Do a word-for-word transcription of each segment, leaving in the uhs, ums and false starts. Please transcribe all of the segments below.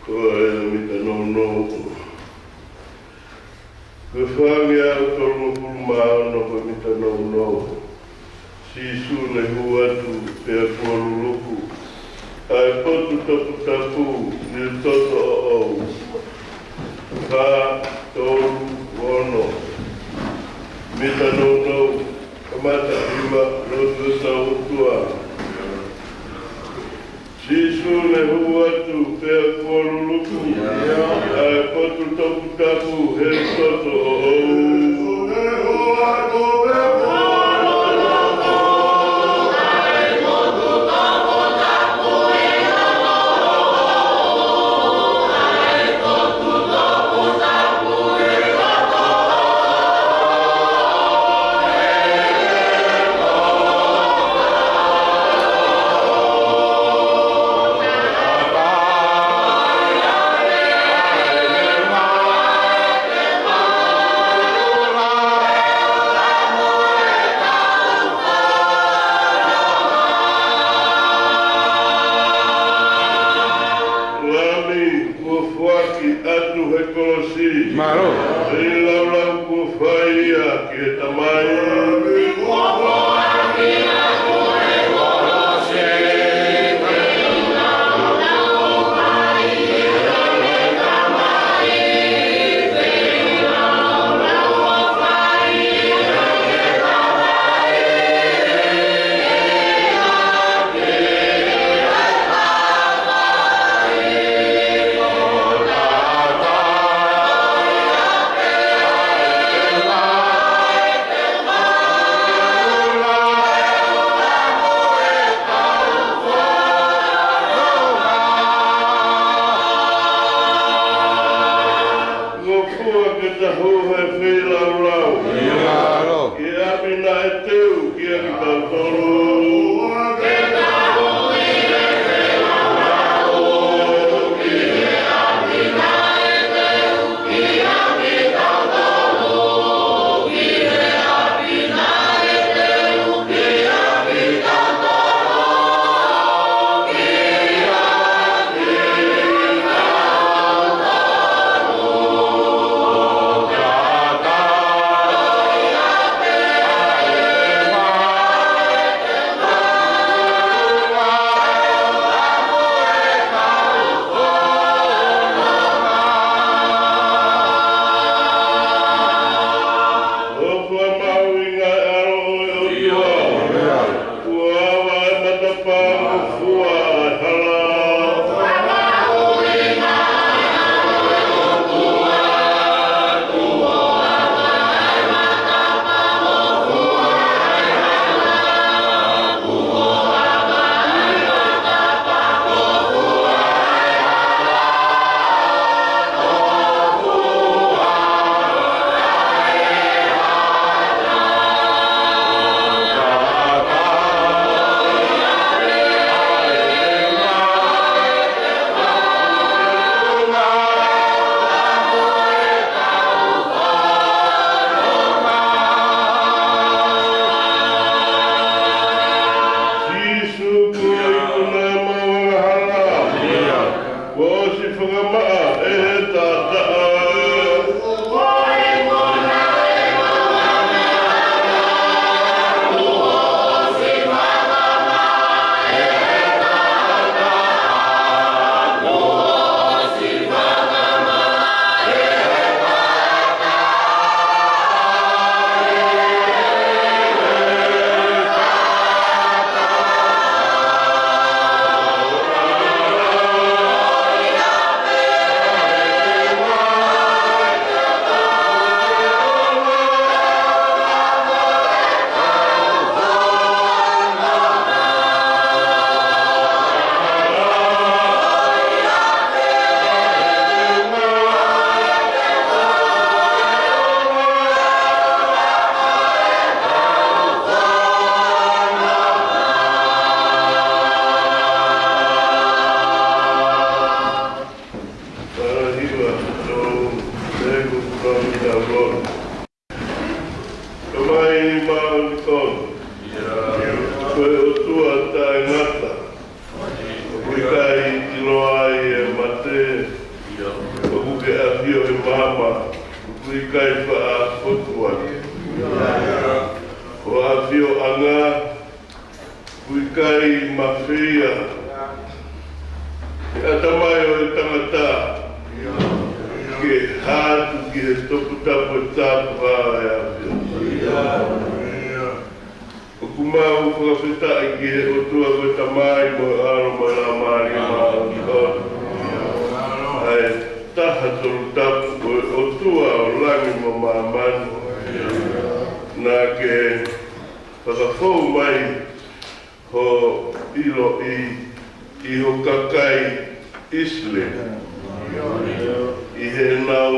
Ko e mita nounou. Ko e fāngeau tolungofulu mā ono ko e mita nounou. Sīsū ne hū atu pea kuo luluku ʻa e potu toputapu ʻi he toto ʻoʻou. Fā, tolu, ono. Mita nounou, kamata hiva, lotu ʻa e ʻOtua. Sīsū ne hū atu pea kuo luluku ʻa e potu toputapu he toto ʻoʻou. Lami kuo foaki atu he kolosi. Mālō. Feilaulau kuo fai ia ki he Tamai. Ngofua ke ta hū he feilaulau. Mālō. Ke ʻapi naʻe teu kiate kitautolu. ʻOku mahuʻinga e ʻAlo ʻo e ʻOtua. Kuo ava e matapā, ngofua e hala. Sīsū, kuo ikuna e maʻu angahala. Kuo ʻosi fakamaʻa ʻe he taʻataʻa. ʻoku ʻikai faʻa fotu atu. Ko e ʻafioʻanga ʻoku ʻikai mafeia he ʻatamai ʻo e tangata ke hā atu ki he toputapu ʻo e tāpuhā ʻo e ʻAfio. ʻOku mau fakafetaʻi ki he ʻOtua ko e Tamai mo e ʻAlo mo e Laumālie Māʻoniʻoni, ʻa e taha tolutapu, ko e ʻOtua ʻo langi mo māmani. Naʻa ke fakafou mai ho ʻiloʻi ʻi ho kakai ʻIsileli, ʻi heʻenau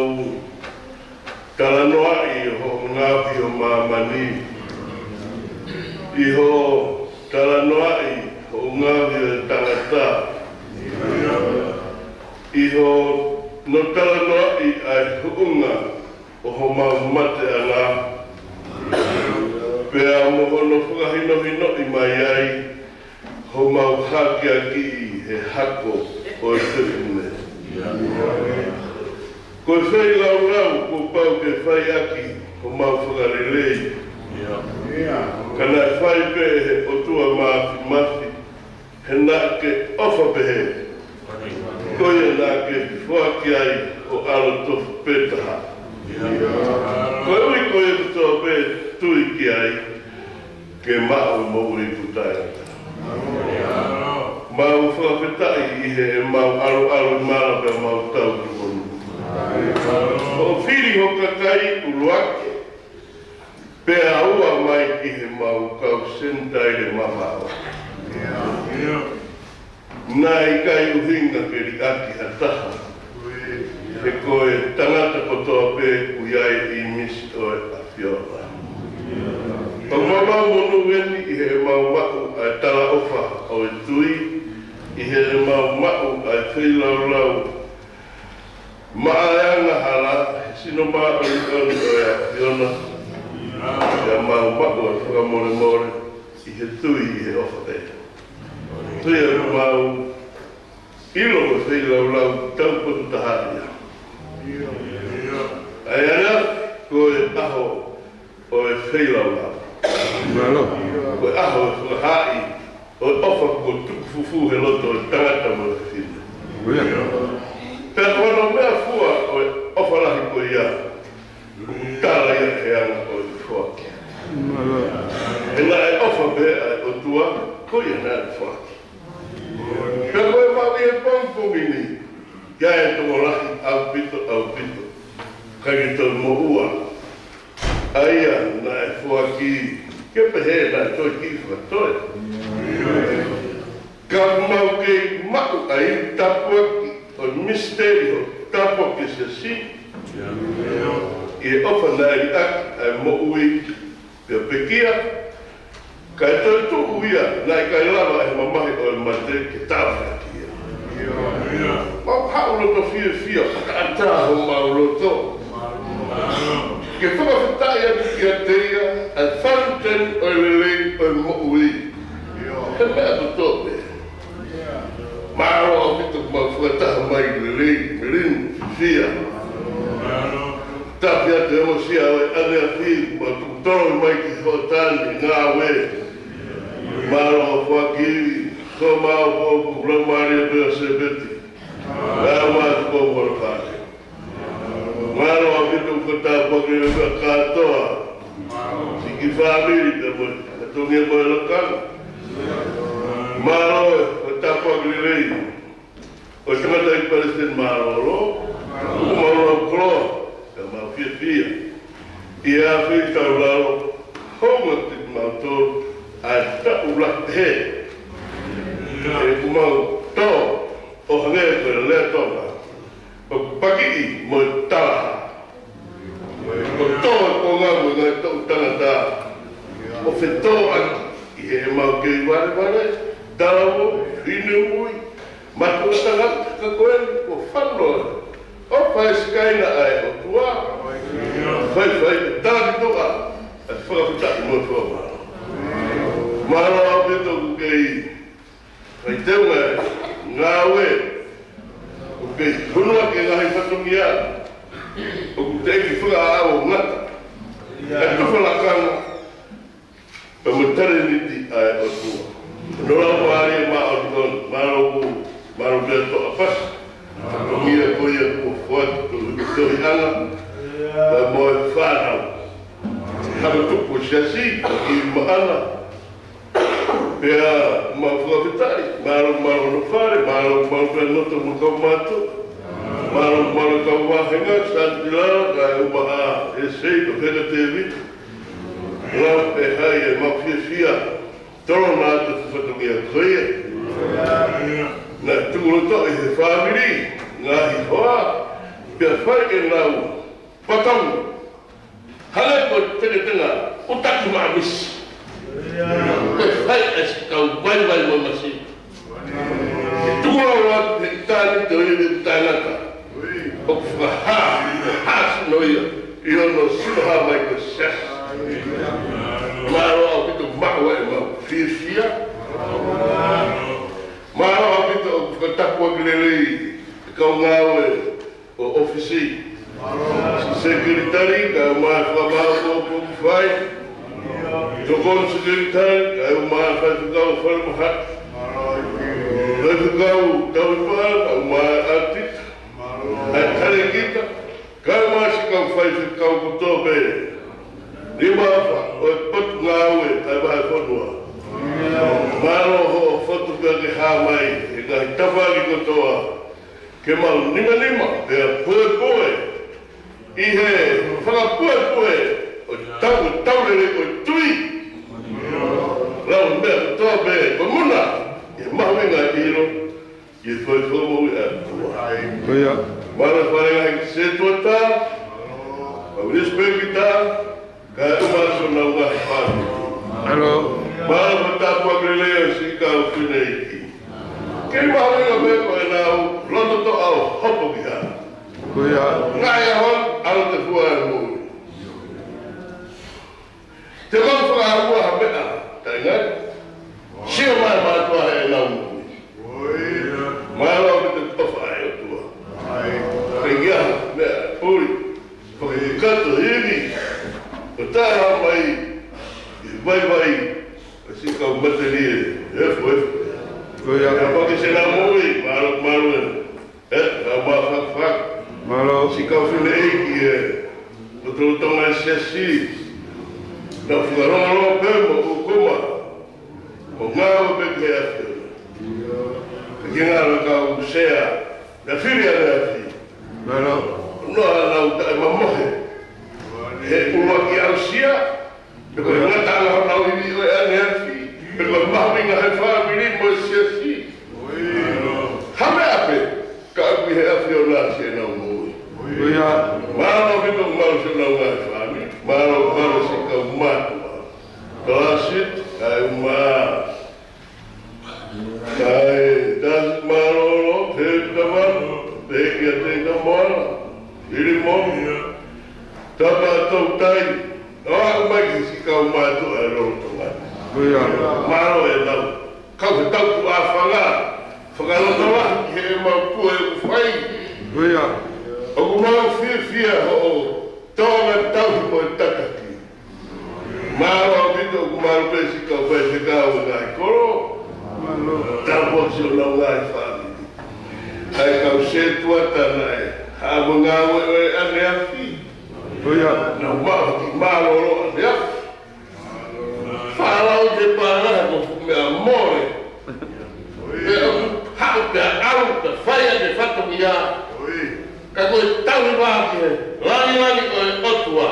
talanoaʻi hoʻo ngaohi ʻo māmani, ʻi hoʻo talanoaʻi hoʻo ngaohi ʻo e tangata, ʻi hono talanoaʻi ʻa e huʻunga ʻo homau mateʻanga, pea mo hono fakahinohinoʻi mai ai homau hakeakiʻi he hako ʻo e fefine. Ko e feilaulau kuo pau ke fai ʻaki homau fakalelei. Ka naʻe fai pē ʻe he ʻOtua Māfimafi, he naʻa ke ʻofa pehē, ko ia naʻa ke foaki ai ho ʻAlo tofu pē taha, koeʻuhi ko ia kotoa pē ʻe tui ki ai ke maʻu e moʻui ʻoku taʻengata. Mau fakafetaʻi ʻi heʻemau ʻaluʻalu ʻi mala pea mau tau tokoni. Hoʻo fili ho kakai ʻuluaki, pea ua mai ki heʻemau kau Senitaile mamaʻo. Naʻe ʻikai ʻuhinga ke liʻaki ha taha, he ko e tangata kotoa pē ʻoku ʻi ai e ʻīmisi ʻo e ʻAfio. ʻOku mau monū eni ʻi heʻemau maʻu ʻa e talaʻofa ʻo e tui, ʻi heʻemau maʻu ʻa e feilaulau maʻa e angahala he sino māʻoniʻoni ʻo e ʻAfiona, pea mau maʻu ʻa e fakamolemole ʻi he tui ʻi he ʻofa pē. Tui ʻoku mau ʻilo ko e feilaulau taupotu taha ia. ʻA ia ko e ʻaho ʻo e feilaulau. Mālō. Ko e ʻaho ʻo e fakahaaʻi ʻo e ʻofa kuo tuku fufū he loto ʻo e tangata mo e fefine. Pea ko hono meʻafua ʻo e ʻofa lahi ko ia, ʻoku tala ia he anga ʻo e foaki. Mālō. He naʻe ʻofa pehē ʻa e ʻOtua, ko ia naʻe foaki. Pea ko e maʻu ʻi he pongipongi ni, ʻoku ʻi ai e tokolahi ʻaupito, ʻaupito ʻikai ke toe moʻua, ʻa ia naʻe foaki, ke pehē naʻe toe kiʻi fakatoe. Ka mau kei maʻu ʻa e tāpuaki ʻo e misiteli ʻo e tāpuaki ʻa e Siasi, ʻi he ʻofa naʻe liʻaki ʻa e moʻui pea pekia, kae toetuʻu ia, naʻe ʻikai lava ʻe he mamahi ʻo e mate ke tāpuakiʻi ia. Mau haʻu loto fiefia, fakaʻatā homau loto ke fakafetaʻi atu kiate ia ʻa e fountain ʻo e lelei ʻo e moʻui he meʻa kotoa pē. Mālō ʻaupito, mau fakataha mai lelei, melino, fiefia. Tapu atu e ʻosi ʻa e ʻaneafi, mau tuku tolo mai ki hoʻo tane ngāue. Mālō ʻa e foaki, ko mau ko ku lau mālie pē ʻa Sepeti. Ngā mātuku mo e fale. Mālō ʻaupito ko e tāpuaki lelei kātoa. Siʻi kiʻi fāmili pea mo e, ka tongi mo e lakanga. Mālō e, ko e tāpuaki lelei ʻo e tangataʻeiki palesiteni mālōlō, ʻoku mau lau koloa, pea mau fiefia. ʻI he ʻaho ni tau lalo, hounga kiate kimautolu ʻa e taʻu lahi pehē. ʻOku mau tō, ʻo hangē ko e lea Tonga, ʻoku pakiʻi mo e talaha. ʻO tō e konga mo e ngaahi toʻu tangata, ʻo fetōʻaki ʻi heʻemau kei valevale, talavou, finemui, mātuʻa tangata, ka ko eni kuo fanongo ʻo fai sikaina ʻa e ʻOtua, faifai e tākitoʻa, ʻa e fakafetaʻi mo e fakamālō. Mālō ʻaupito ʻoku kei fai teunga e ngāue, ʻoku kei hū ʻaki e ngaahi fatongia, ʻo Fakaʻau ngata. ʻA e tufa lakanga. Pea mo e talēniti ʻa e ʻOtua. Nō lau mālie māʻoniʻoni, mālō ʻoku, mālō pea toʻa pasi. Ko ia ko ia kuo foaki, ko ia ko ia ʻanga. Pea mo e fānau. Hanga tupu siasi, ki maʻana. Pea mau fakafetaʻi, mālō, mālō hono fale, mālō, mālō pea nofo mo kau mātuʻa. Mālō, mālō kau vāhenga, Santilala, kae ʻumaʻā ʻEsei, ko Heka Tēvita. Lau pē hai ʻe mau fiefia, tolonga atu ki he fatongia ko ia. Naʻe tuku lotoʻi he fāmili, ngaahi hoa, pea fai ʻenau patau. Hale ko e tengetenga, ʻo taki maʻa misi. Ko e fai ʻa e siʻi kau vaivai mo masi. Tuku lau atu he ʻitāniti ʻo e ʻitāniti. ʻOku fakahā, hā sino ia, ʻi hono sino hā mai ko e siasi. Mālō ʻaupito maʻu ʻemau fiefia. Mālō ʻaupito ʻoku fakatapu ʻaki lelei, e kau ngāue ʻo ʻōfisi. Sekelitali, kae ʻumaʻā e fakamaau ʻoku fai. Tokoni sekelitali, kae ʻumaʻā e faifekau falemahaki. Faifekau tauhi pā, kae ʻumaʻā e ʻātita. ʻA e talēkita, kae ʻumaʻā e siʻi kau faifekau kotoa pē. Nima afa, ʻo e potungāue, ʻa e vahefonua. Mālō hoʻo fotu pea ke hā mai, he ngaahi tafaʻaki kotoa. Ke mau nimanima, pea puepue. ʻI he fakapuepue, ʻo tau, ʻo tau lele, ʻo tui. Lau meʻa kotoa pē, ko e muna, ʻi he mahuʻinga ʻilo, ʻi he fai fakamoʻui ʻa e ʻOtua. Ko ia. Mālō e fale ngaahi setuata, ʻa e liusipeikita, kae ʻumaʻā siʻonau ngaahi fāmili. Mālō. Mālō e tāpuaki lelei ʻa e siʻi kau fineʻeiki. Kei mahuʻinga pē ko ʻenau loto toʻa ʻo hopo ki hā. Ko ia. Ngaahi ʻaho, ʻalu ki he fua e moʻui. Te mau fakaʻamua ha meʻa, taʻengata. Sio mai mātuʻa heʻenau moʻui. Mālō ʻaupito e ʻofa ʻa e ʻOtua. Pea ʻi ai ha meʻa, puli. Fakakakato ivi, ʻo taha mai, ʻi vaivai, ʻa e siʻi kau matelie, efu, efu. Ko ia. Kapau ke se na moʻui, mālō, mālō ē. ʻE, ka ma fakafak. Mālō. Siʻi kau fineʻeiki ē, ʻo tolo tonga e siasi. Na fakalongolongo pē mo ukuma. ʻO ngāue pē ki he ʻAfiona. Ka ke ngalo kau sea, na fili ʻaneafi. Mālō. Noa nau taʻemamohe. He ʻuluaki aʻusia, pe ko e ngataʻanga honau ivi ʻo e ʻaneafi, pe ko e mahuʻinga he fāmili mo e siasi. Ha meʻa pē, ka ʻoku ʻi he ʻAfiona siʻenau moʻui. Ko ia. Mālō ʻaupito, mālō siʻonau ngaahi fāmili, mālō, mālō siʻi kau mātuʻa. Kalāsit, kae ʻumaʻā. Kae tasi mālōlō, he tama, he kiate ka moana, ʻili mo. Tama tau tai, ʻo aʻu mai ki siʻi kau mātuʻa ʻi lolotonga. Ko ia. Mālō ʻenau kau he tau tuʻa fanga, fakalotolahi ki heʻemau pue ʻoku fai. Ko ia. ʻOku mau fiefia hoʻo tōʻonga tauhi mo e tataki. Mālō ʻaupito, ʻoku mālō pē siʻi kau faifekau ʻo e ngaahi kolo. Mālō. Tāpuaki siʻonau ngaahi fāmili. ʻA e kau setuata naʻe haʻamo ngāue ʻo e ʻaneafi. Ko ia. Nau maʻu ha kiʻi mālōlō ʻaneafi. Falau ke pālahi mo e fuʻu meʻa mole. Pea haʻu pea ʻalu pea fai ʻa e fatongia. Ka ko e tauhi vā ki he langilangi ʻo e ʻOtua.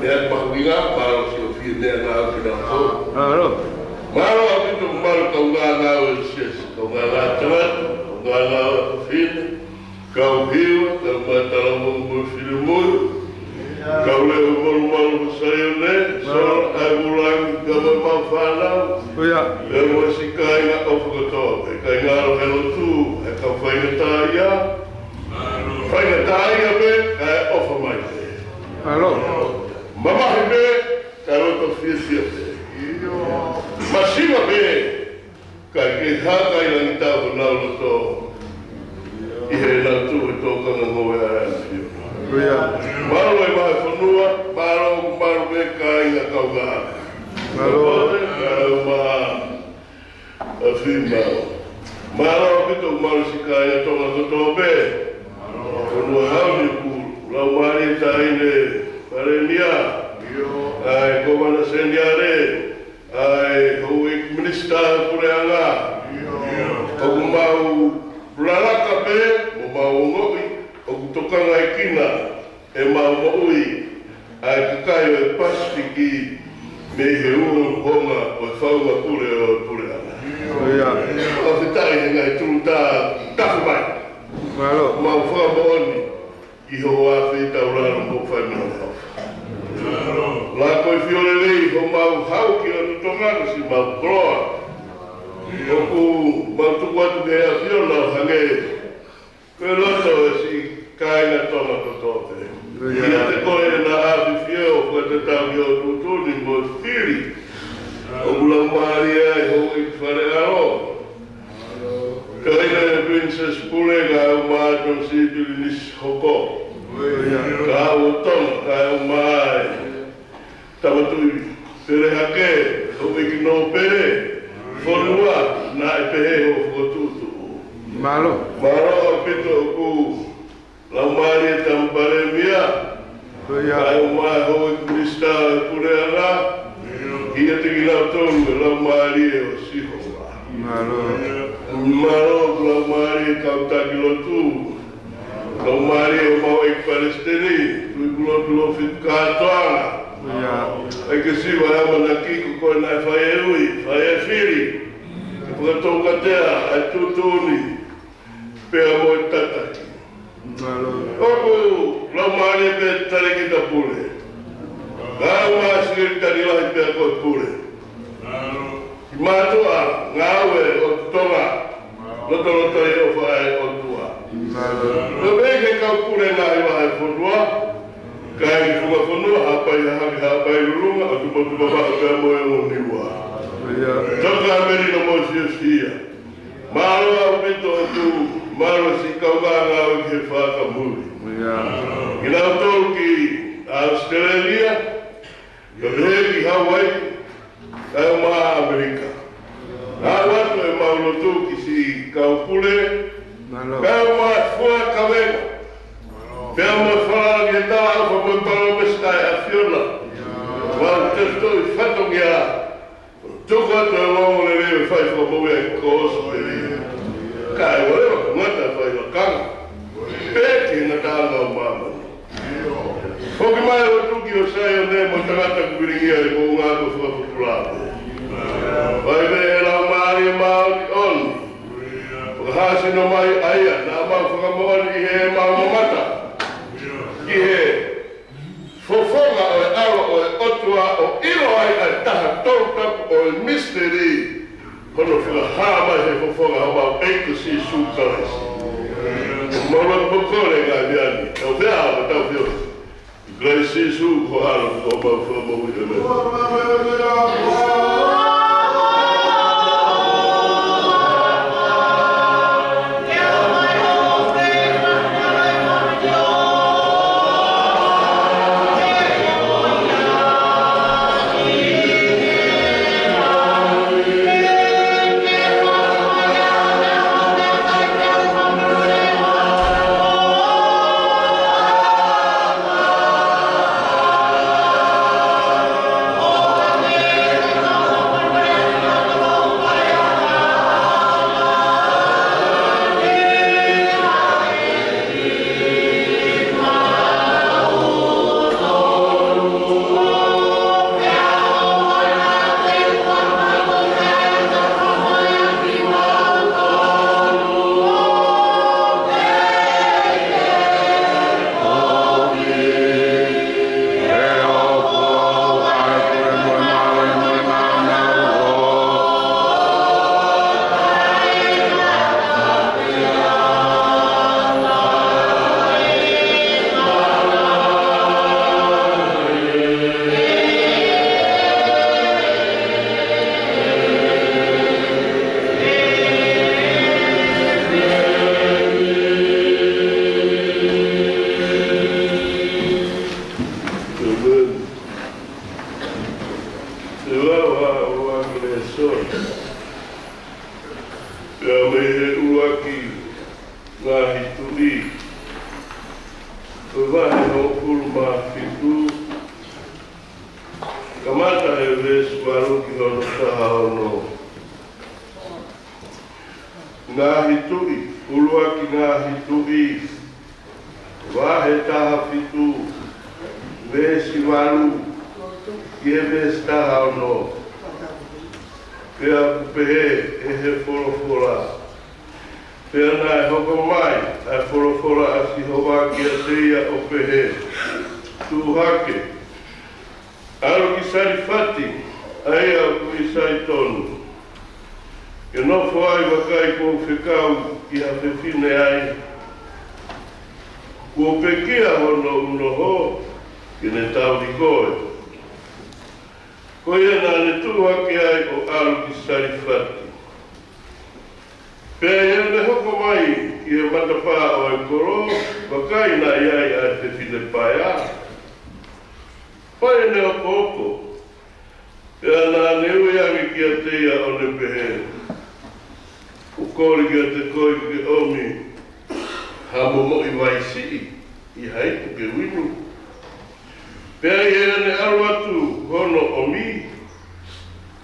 Meʻa mahuʻinga, mālō siʻo fie meʻa ngāue ki nā tō. Mālō. Mālō ʻaupito, mālō kaungā ngāue siasi, kaungā ngāue tangata, kaungā ngāue fafine, kau hiva, kaungā talavou mo e finemui, kau leʻo malumalu ʻo Saione, Sola, ʻa e Vulangi, kae ʻumaʻā e fānau. Ko ia. Pea mo e siʻi kāinga ʻofa kotoa pē, kāinga ʻo e lotu, ʻa e kau faingataʻaʻia. Faingataʻaʻia pē, kae ʻofa mai pē. Mālō. Mamahi pē, kae loto fiefia pē. Masiva pē, kae kei hākailangitau honau loto. ʻI heʻenau tuʻu he tōkanga ngoue ʻa e ʻAfiona. Ko ia. Senior, ʻa e Kōvana Senior, ʻa e Houʻeiki Minisitā Puleʻanga. ʻOku mau lalaka pē, ʻo mau ongoʻi ʻoku tokangaekina ʻemau moʻui ʻa e kakai ʻo e Pasifiki mei he uouongofua ʻo e faʻunga pule ʻo e Puleʻanga. ʻIo. ʻOku fetaʻi he ngaahi tulutā taku mai. Mālō. Mau fakamoʻoni ʻi hoʻo afe taulalo mo fai mana mau. Lako ʻi he fielelei homau hau ki ʻOtu Tonga ko siʻemau koloa. ʻOku mau tuku atu ki he ʻAfiona ʻo hangē ko e loto ʻo e siʻi kāinga Tonga kotoa pē. ʻIate koe ʻEna ʻAfifio, fakatatau ki hoʻo tuʻutuʻuni mo e fili ʻoku laumālie ai Houʻeiki Fale ʻAlo. Kae ʻumaʻā e Princess Pule, kae ʻumaʻā Tongatapu Pilinisi hoko. Kae ʻumaʻā Tonga, kae ʻumaʻā e Tama Tuʻi Pele Hake, Houʻeiki Nōpele, fonua, naʻe pehē hoʻo fokotuʻutuʻu. Mālō. Mālō ʻaupito ʻoku laumālie Tama Palēmia, kae ʻumaʻā e Houʻeiki Minisitā Puleʻanga, ʻiate kinautolu e laumālie ʻo Sihova. Mālō. Mālō ʻoku laumālie kau taki lotu, laumālie ʻo mau ʻEiki Palesiteni, Tuʻi Pulotu Lofika Kātoanga. ʻEiki Siva ʻAmanaki, ko koe naʻe fai e ui, fai e fili ke fakatoukatea ʻa e tuʻutuʻuni pea mo e tataki. ʻOku laumālie pē Talēkita Pule, kae ʻumaʻā e Sekelitali Lahi pea ko e Pule, ki mātuʻa ngāue ʻo Tonga, lotolotoʻi ʻofa ʻa e ʻOtua. Pea mo e kau pule ngaahi vahefonua, kae ʻumaʻā e funga fonua, Haʻapai Hahake, Haʻapai Lulunga, ʻOtu Motu Vavaʻu pea mo e Niua, Tonga, Melino mo Siasia. Mālō ʻaupito ʻoku mālō siʻi kau ngāue ki he fakamuli. Kinautolu ki ʻAositelēlia, pea pehē ki Hauaiʻi, kae ʻumaʻā ʻAmelika. Ngāue atu ʻemau lotu ki siʻi kau pule, kae ʻumaʻā e fua kavenga, pea mo e falala ki he talaʻofa mo e palōmesi ʻa e ʻAfiona. Mau tefitoʻi fatongia, tuku atu e ongoongolelei ʻo e fai fakamoʻui ʻa e kosipeli. Kae ʻoua leva ke ngata fai lakanga, pe ke ngata ʻa māmani. Foki mai ʻo tuki ʻo Saione mo e tangata kuo vilingia ʻi he moʻunga ko e fakapupula. Fai pē ʻe he Laumālie Māʻoniʻoni, fakahā sino mai ʻa ia naʻa mau fakamoʻoni ʻi heʻemau mamata ki he fofonga ʻo e ʻAlo ʻo e ʻOtua, ʻo ʻilo ai ʻa e Taha Tolu Tapu ʻo e misiteli, hono fakahā mai he fofonga ʻo homau ʻEiki ko Sīsū Kalaisi. Mau lotu mo kole ngaahi meʻa ni, tau feʻao, tau feʻao. Kalaisi Sīsū ko e ʻAlo ko homau Fakamoʻui, ʻēmeni. Tuʻi, vahe taha fitu, veesi valu ki he veesi taha ono. Pea ʻoku pehē ʻe he folofola: Pea naʻe hoko mai ʻa e folofola ʻa Sihova kiate ia ʻo pehē, Tuʻu hake, ʻalu ki Salifati, ʻa ia ʻoku ʻi Saitoni, ke nofo ai, vakai, kuo u fekau ki ha fefine ai, kuo pekia hono unoho ke ne tauhi koe. Ko ia naʻa ne tuʻu hake ai ʻo ʻalu ki Salifati. Pea ʻi heʻene hoko mai ki he matapā ʻo e kolo, vakai, naʻe ʻi ai ʻa e fefine paea, fai ʻene okooko. Pea naʻa ne ui ange kiate ia ʻo ne pehē, ʻOku ou kole kiate koe ke ʻomi ha momoʻi vai siʻi ʻi ha ipu ke u inu. Pea ʻi heʻene ʻalu atu hono ʻomi,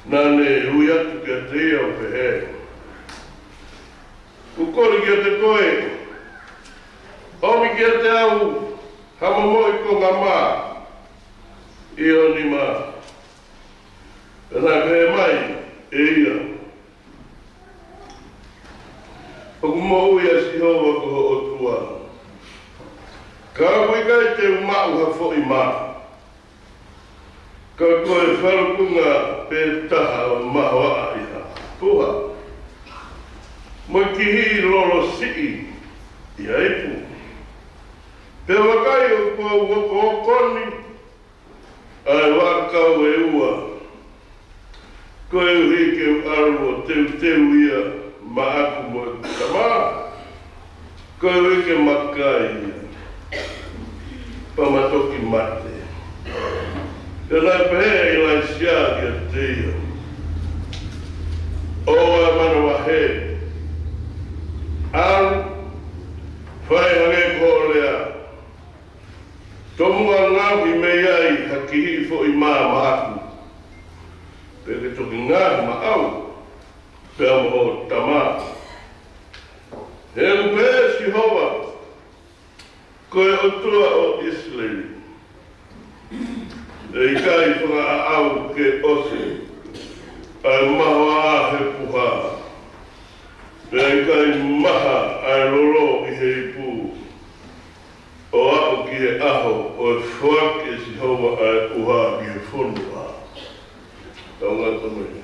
naʻa ne ui atu kiate ia ʻo pehē, ʻOku ou kole kiate koe, ʻomi kiate au ha momoʻi konga mā ʻi ho nima. Pea naʻe pehē mai ʻe ia, ʻOku moʻui ʻa Sihova ko ho ʻOtua, ka ʻoku ʻikai te u maʻu ha foʻi mā, ka ko e falukunga pē taha ʻo e mahoaʻa ʻi ha puha, mo e kihiʻi lolo siʻi ʻi ha ipu. Pea vakai, ʻoku ou okookoni ʻa e vaʻakau ʻe ua, koeʻuhi ke u ʻalu ʻo teuteu ia maʻaku mo ʻeku tama, koeʻuhi ke ma kai ia, pea ma toki mate. Pea naʻe pehē ʻe ʻIlaisiā kiate ia, ʻOua ʻe manavahē, ʻalu, fai hangē ko hoʻo lea. Tomuʻa ngaohi mei ai ha kihiʻi foʻi mā maʻaku, pea ke toki ngaohi maʻau pea mo hoʻo tama. He ʻoku pehē ʻe Sihova, ko e ʻOtua ʻo ʻIsileli, ʻE ʻikai fakaʻaʻau ke ʻosi ʻa e mahoaʻa he puha, pea ʻikai maha ʻa e lolo ʻi he ipu, ʻo aʻu ki he ʻaho ʻo e foaki ʻe Sihova ʻa e puha ki he fonua. Tau ngata mai.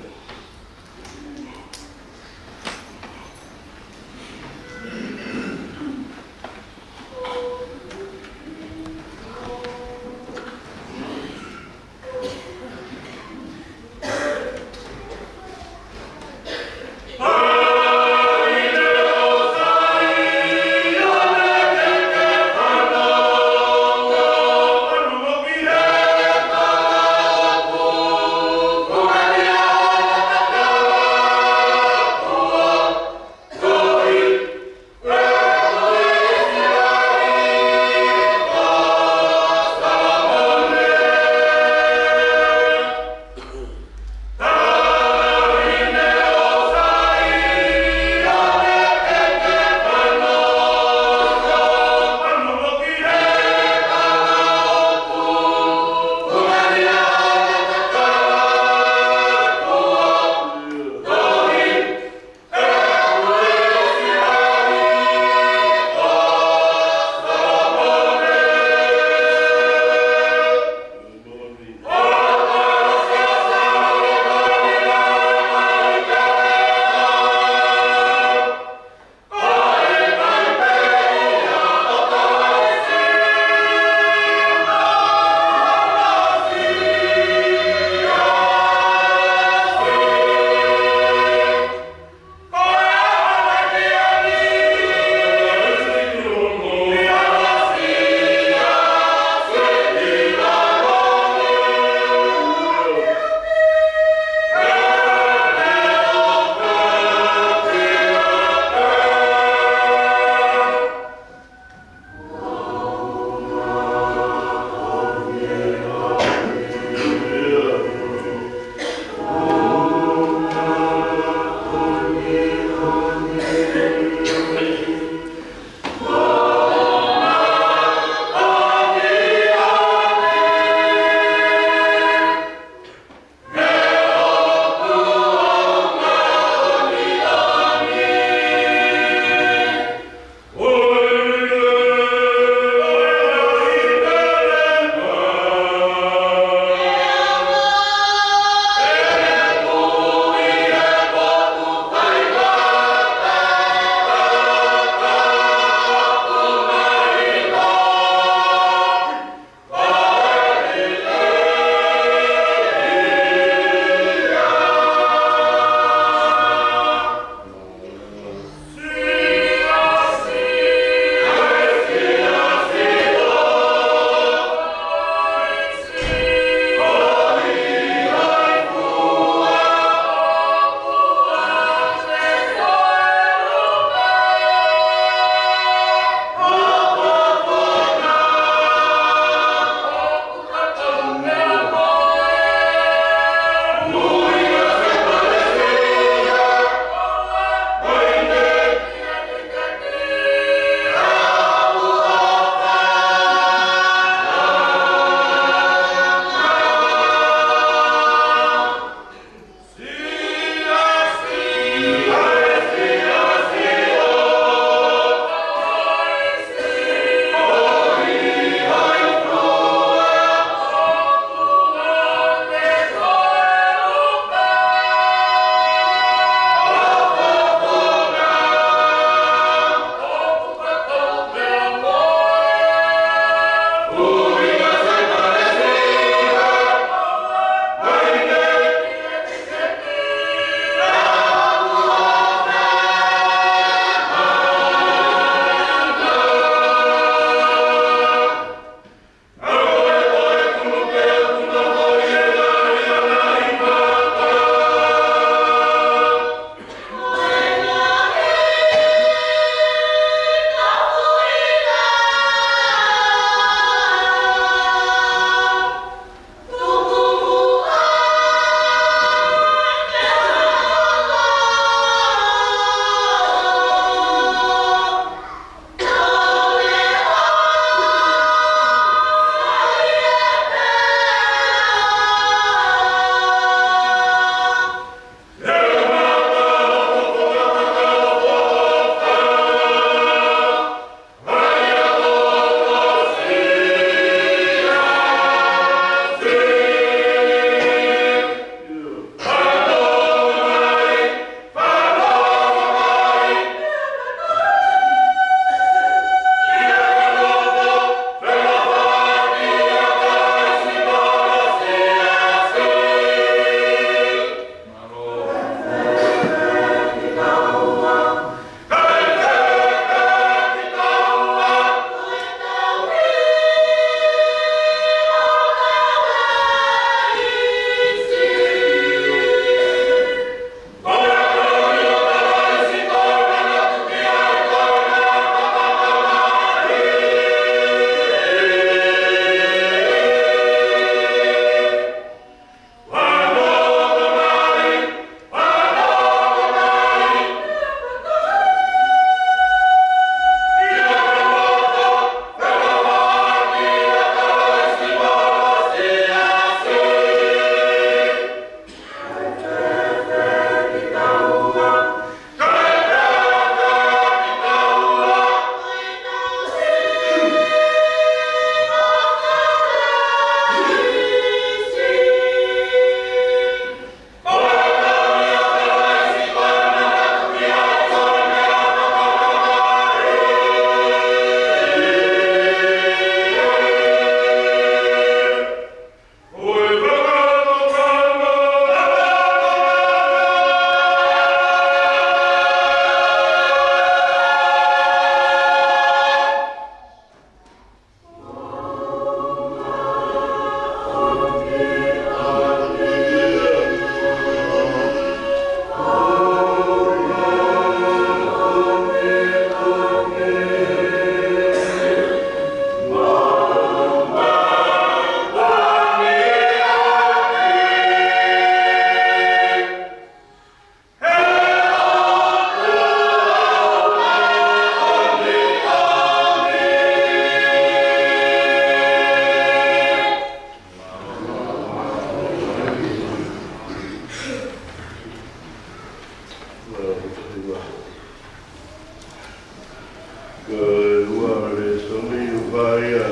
Pea ia,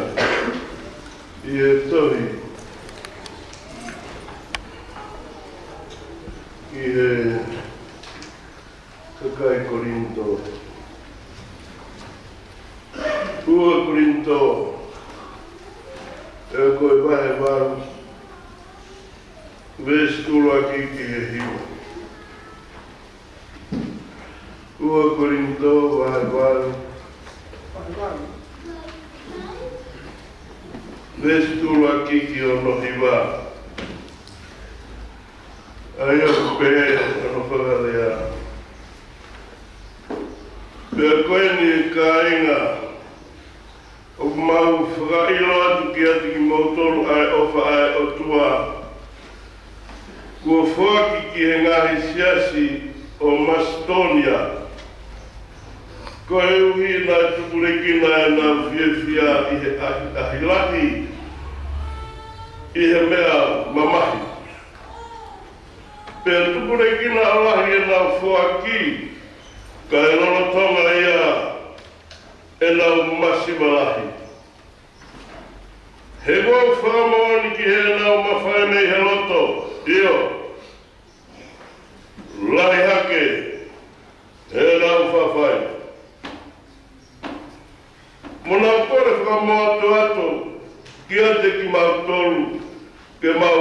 ʻi he tohi ki he kakai Kolinitō. Ua Kolinitō, ʻa ia ko e vahe valu, veesi ʻuluaki ki he hiva. Ua Kolinitō vahe valu, veesi ʻuluaki ki hono hiva. ʻA ia ʻoku pehē hono fakalea: Pea ko eni, kāinga, ʻoku mau fakaʻilo atu kiate kimoutolu ʻa e ʻofa ʻa e ʻOtua, kuo foaki ki he ngaahi siasi ʻo Masitōnia, koeʻuhi naʻe tupulekina ʻenau fiefia ʻi he ʻahiʻahi lahi ʻi he meʻa mamahi. Pea tupulekina ʻo lahi ʻenau foaki, kae lolotonga ia ʻenau masiva lahi. He ʻoku ou fakamoʻoni ki heʻenau mafai mei he loto, ʻio, lahi hake heʻenau fafai. Mo nau kole fakamoʻotuʻatu kiate kimautolu ke mau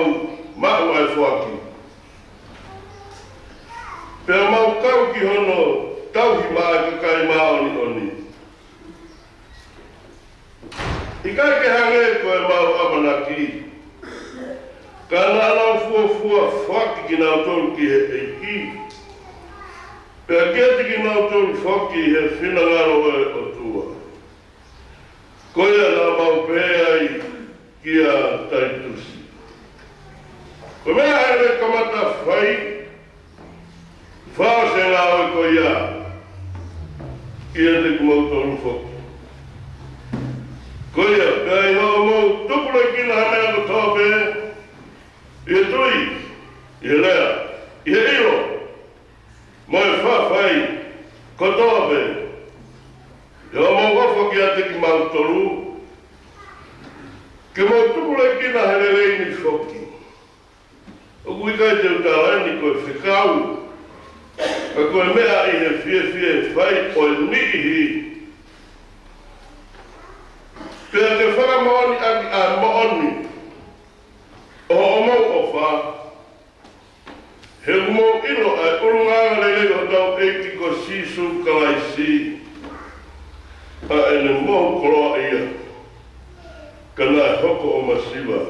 maʻu ʻa e foaki, pea mau kau ki hono tauhi maʻa e kakai māʻoniʻoni. ʻIkai ke hangē ko ʻemau ʻamanaki, ka naʻa nau fuofua foaki kinautolu ki he ʻEiki, pea kiate kinautolu foki ʻi he finangalo ʻo e ʻOtua. Ko ia naʻa mau pehē ai kia Taitusi: Ko e meʻa ʻeni ʻe kamata fai, fai ʻa e ngāue ko ia kiate kimoutolu foki. Ko ia, pea ʻi hoʻomou tupulekina ha meʻa kotoa pē, ʻi he tui, ʻi he lea, ʻi he ʻilo, mo e fafai kotoa pē, ʻi hoʻomou ʻofa kiate kimautolu, ke mou tupulekina he lelei ni foki. ʻOku ʻikai te u tala eni ko e fekau, ka ko e meʻa ʻi he fiefia ʻe fai ʻo e niʻihi. Pea ke fakamoʻoniʻaki ʻa e moʻoni ʻo hoʻomou ʻofa, he ʻoku mou ʻilo ʻa e ʻulungaanga lelei ʻo hotau ʻEiki ko Sīsū Kalaisi, ʻa ʻene mohu koloa ia, ka naʻe hoko ʻo masiva,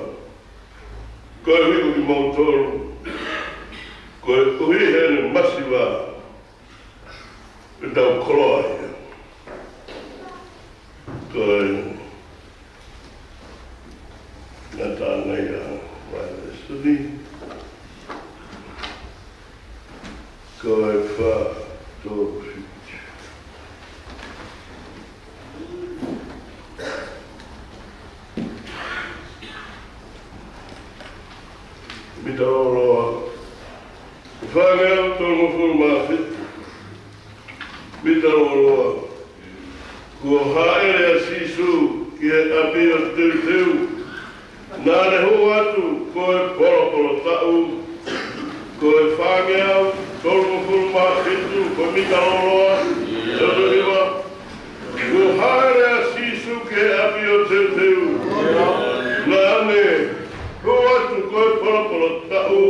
koeʻuhi ko kimoutolu, koeʻuhi heʻene masiva ʻoku tau koloa ia. Ko e ngataʻanga ia ʻo e lēsoni ni. Ko e fā, tolu, fitu. Mita lōloa. Fāngeau tolungofulu mā fitu. Mita lōloa. Kuo hāʻele ʻa Sīsū ki he ʻapi ʻo e teuteu. Naʻa ne hū atu ko e polopolo taʻu. Ko e fāngeau tolungofulu mā fitu, ko e mita lōloa, tolu hiva. Kuo hāʻele ʻa Sīsū ki he ʻapi ʻo e teuteu. Naʻa ne hū atu ko e polopolo taʻu.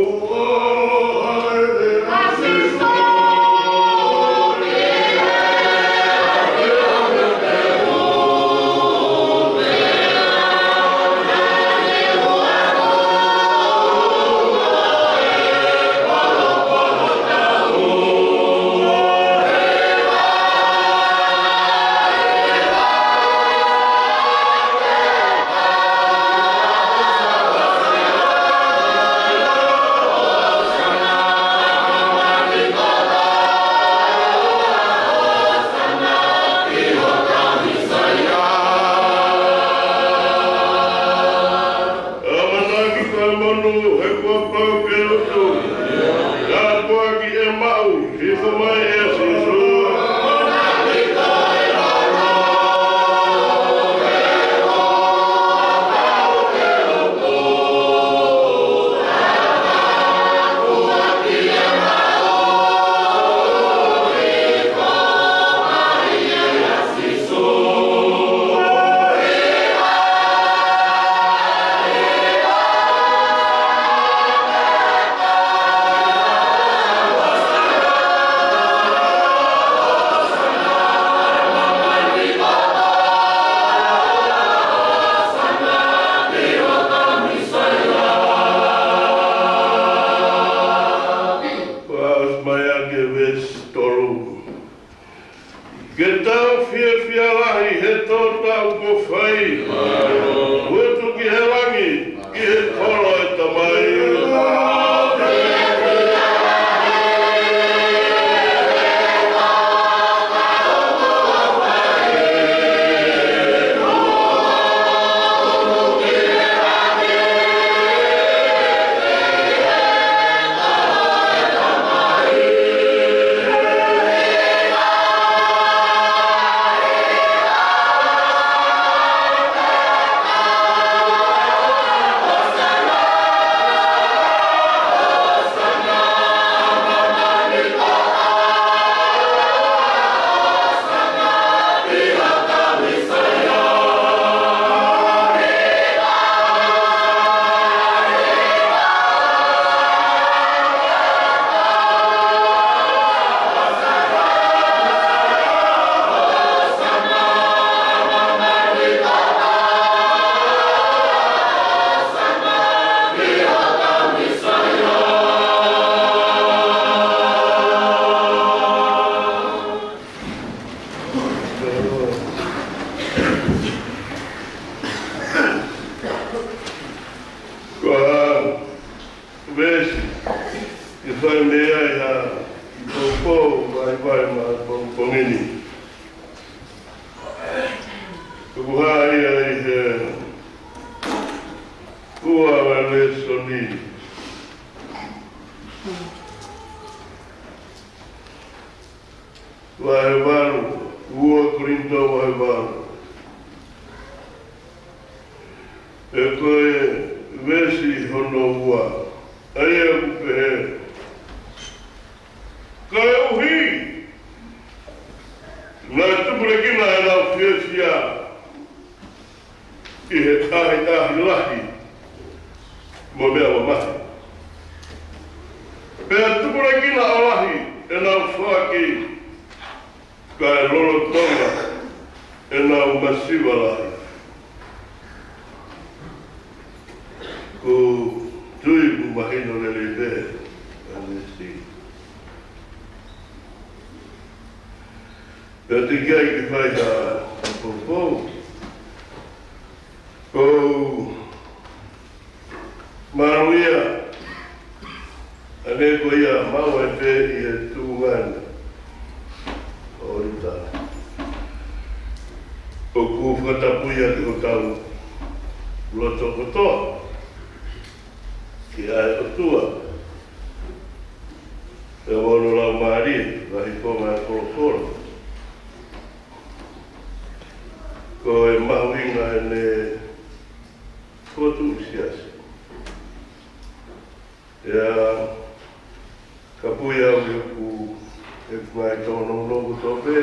Tō tau ko fai. Utu ki he langi, ki he kolo e Tamai. Ko e veesi ʻe fai mei ai ʻa e poupou vaivai maʻapongipongi ni, ʻoku hā ia ʻi he ua ʻo e lēsoni. Vahe valu, ua Kolinitō vahe valu. Pea ko e veesi hono ua, ʻa ia ʻoku pehē: Koeʻuhi naʻe tupulekina ʻenau fiefia ʻi he ʻahiʻahi lahi mo e meʻa mamahi, pea tupulekina ʻo lahi ʻenau foaki, kae lolotonga ʻenau masiva lahi. ʻOku ou tui ʻoku mahino lelei pē ʻa e veesi. Pea teʻeki ai ke fai ha poupou. ʻOku ou malu ia, ʻa ē ko ia maʻu ai pē ʻi he tuʻunga ni ʻo e ʻōlita. ʻOku fakatapu ia ki hotau loto kotoa ki he ʻOtua, pea mo hono Laumālie, vahe konga e kolokolo. Ko e mahuʻinga ʻene fokotuʻu siasi. ʻIo, ka pui au ʻi hoku, ʻi hoku ngaahi tōnounou kotoa pē,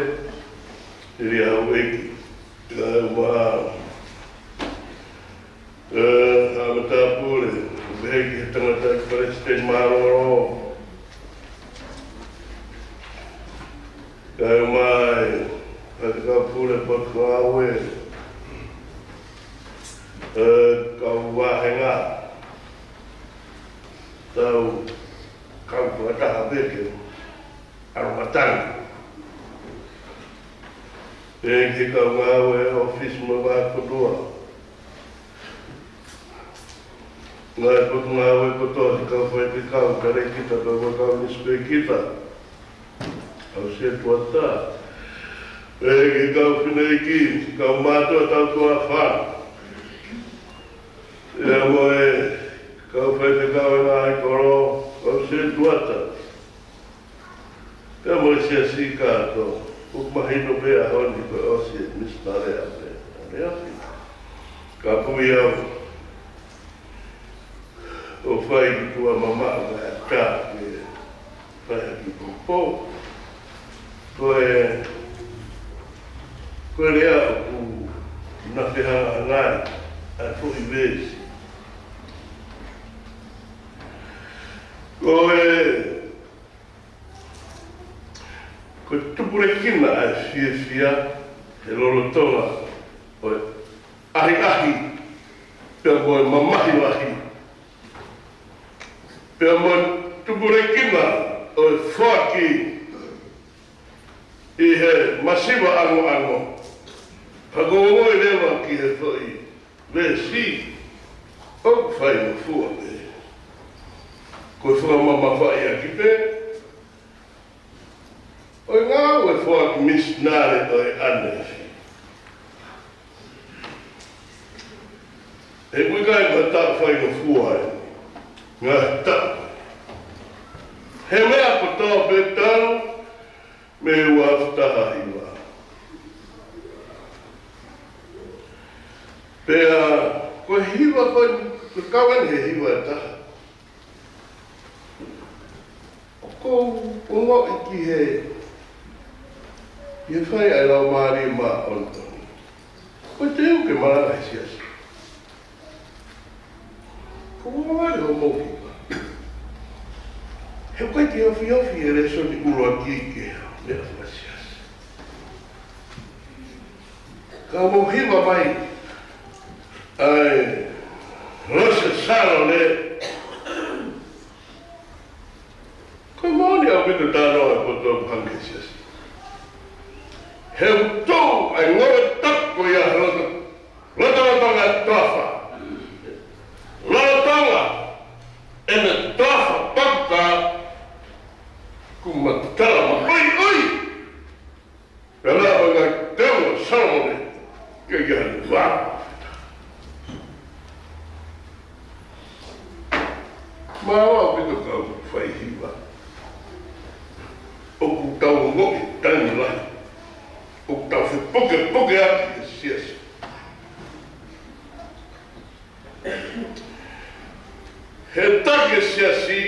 ʻi he ʻaho ʻeiki. ʻIo, ma, ʻe, ha matāpule, ʻo pehē ki he tangataʻeiki palesiteni mālōlō. Kae ʻumaʻā e Faifekau Pule Potungāue, ʻe, kau vāhenga, tau kau fakataha pē ke ʻalu matangi. Pea ki he kau ngāue ʻōfisi mo e vāhenga kotoa. Ngaahi potungāue kotoa, kau faifekau, talēkita, pea mo e kau nusipēkita, kau sētuata. Pea ki he kau fineʻeiki, kau mātuʻa tautuaʻa fā. Pea mo e kau faifekau ʻi he ngaahi kolo, kau sētuata. Pea mo e siasi kātoa, ʻoku mahino pē ʻa e ʻaho ni ko e ʻosi e misinale ʻa e ʻaneafi. Ka pui au ʻo fai ki tuʻa mamaʻo mai ʻa e tā ke fai ha kiʻi poupou. Ko e, ko e lea ʻoku na fehangahangai ʻa e foʻi veesi. Ko e Ko e tupulekina ʻa e fiefia he lolotonga ʻo e ʻahiʻahi, pea mo e mamahi lahi, pea mo e tupulekina ʻo e foaki ʻi he masiva ʻangoʻango, Ka ko e ongoʻi leva ki he foʻi veesi ʻoku faingofua pē, ko e fakamamafaʻi ʻaki pē ʻo e ngāue foaki misinale ʻo e ʻaneafi. He ʻoku ʻikai ko ha taʻu faingofua eni, ngaahi taʻu. He meʻa kotoa pē talu mei he ua afe taha hiva. Pea ko e hiva ko eni, ko e kau eni he hiva ʻe taha. ʻOku ou ongoʻi ki he, ki he fai ʻa e Laumālie Māʻoniʻoni, ko e teu ke malanga he siasi. Ko e ʻuhinga ʻo e moʻui. He ʻoku ʻikai ke ofiofi e lēsoni ʻuluaki ki he meʻa fakasiasi. Ka mou hiva mai ʻa e Lose Salone. Ko e moʻoni ʻaupito e talanoa ʻa e poto ʻoku hanga he siasi. He ʻoku tō ai e ngāue tapu ko ia he loto, lotolotonga e toafa. Lolotonga ʻene toafa paka kuo matala maʻoiʻoi. Pea naʻe ʻi ai e ngaahi teu ʻa Salomone ke ʻi ai e vā. Mālō ʻaupito kau faihiva. ʻOku tau ongoʻi taimi lahi ʻoku tau fepukepuke ʻaki e siasi. He taki e siasi,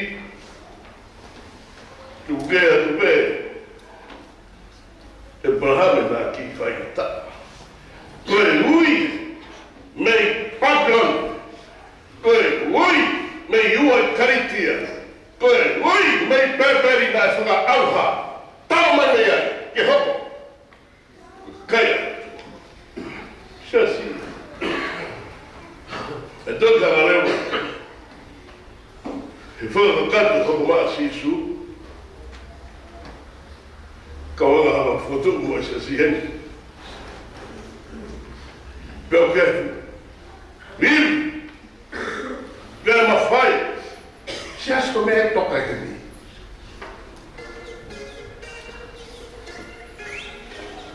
tuku ke atu pē ʻe ʻĒpalahame naʻa ki faingataʻa. Ko e ui mei Papilone, ko e ui mei ua ʻi Kalitia, ko e ui mei Pēpeli naʻe fakaʻauha, tau mai mei ai ke hoko. Kae siasi. ʻE toki hanga leva he fakakakato hoko mai ʻa Sīsū, kau anga hanga fotu mo e siasi heni. Pea ʻoku ke lili. Pea mafai. Siasi ko e meʻa ʻe toka ʻi heni.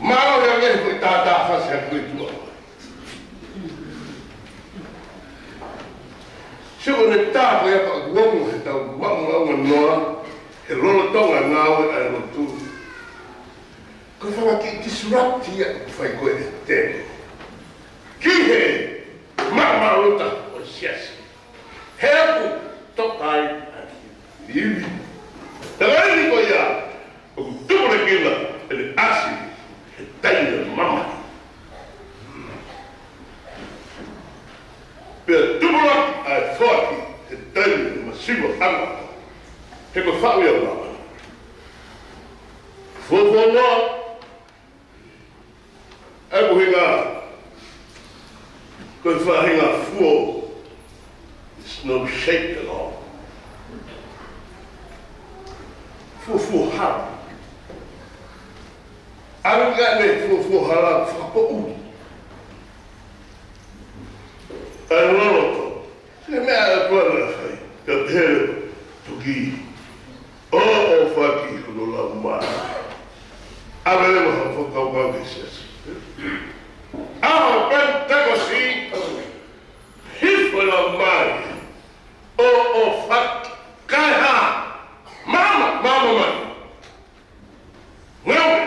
Mālō ia nge ko e tātā fasi ha kui tua. Sio ko e tā ko ia pea ʻoku ongo he tau maʻu maʻu ngā noa he lolotonga ngāue ʻa e lotu. Ko e fanga kiʻi disrupt ia ʻoku fai ko e tēniti ki he maʻumaʻuluta ʻo e siasi. He ʻoku toka ai ʻa e ivi. Tangata ni ko ia ʻoku tupulekina ʻene ʻasi he taimi mamahi. Pea tupulaki ʻa e foaki he taimi masiva ʻanga. He ko e faʻu ia māmani. Fuofua noa, ʻa e ʻuhinga, ko e faʻahinga fuo, it's no shake at all. Fuofua hala. ʻA e ʻuhinga ʻene fuofua hala fakapoʻuli. ʻA e loloto. He meʻa ʻa e kuana fai, ka pehē leva, toki ʻoʻofaki hono laumālie. ʻAve leva ha fakakaukau ki he siasi. ʻAho Penitekosi, hifo e laumālie, ʻoʻofaki, kae hā, maama, maama mai. Ngāue.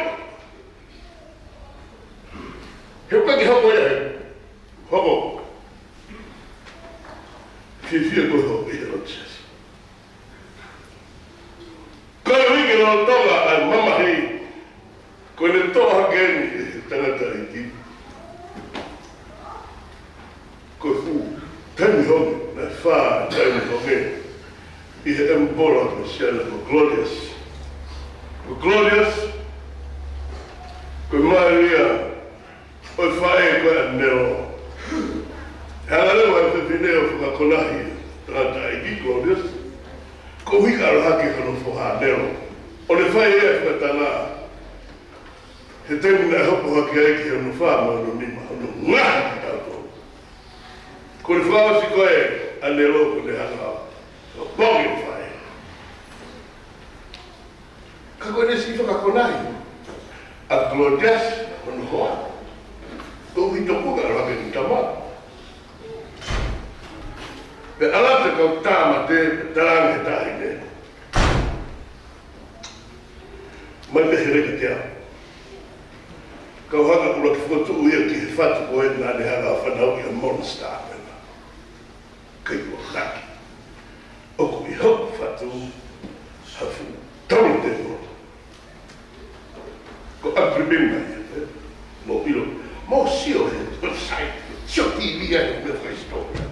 He ʻoku ʻikai ke hoko ia he hoko fiefia ko e hoko ia ʻo e siasi. Ko e ʻuhinga lolotonga ʻa e mamahi, ko ʻene toʻo hake eni ʻe he tangataʻeiki. Ko e fuʻu taimi honge, naʻe fā taimi honge ʻi he ʻEmipola ko Siana ko Glorious. Ko Glorious, ko e mālie ia ʻo e faʻē ko e ʻāngelo. He ʻāngelo ʻa e fefine ʻo fakakonahi tangataʻeiki Glorious. Ko e ʻuhinga ʻalu hake hono foha ʻāngelo. ʻO ne fai e fakatanga. He taimi naʻe hopo hake ai ki hono fā mo hono nima. Tama. Pea ʻalu atu e kau tāmate, talaange he taʻahine: Mai pē he leka kiate au. Kau hanga ʻo ʻuluaki fokotuʻu ia ki he fatu ko ē naʻa ne hanga ʻo fanauʻi ʻa Monster ko ena. Kai ua laki. ʻOku ʻi hoku fatu ha fuʻu taulotemo. Ko e agreement mai, ē? Mou ʻilo, mou sio he website, sio T V ai, meʻa fakahisitōlia.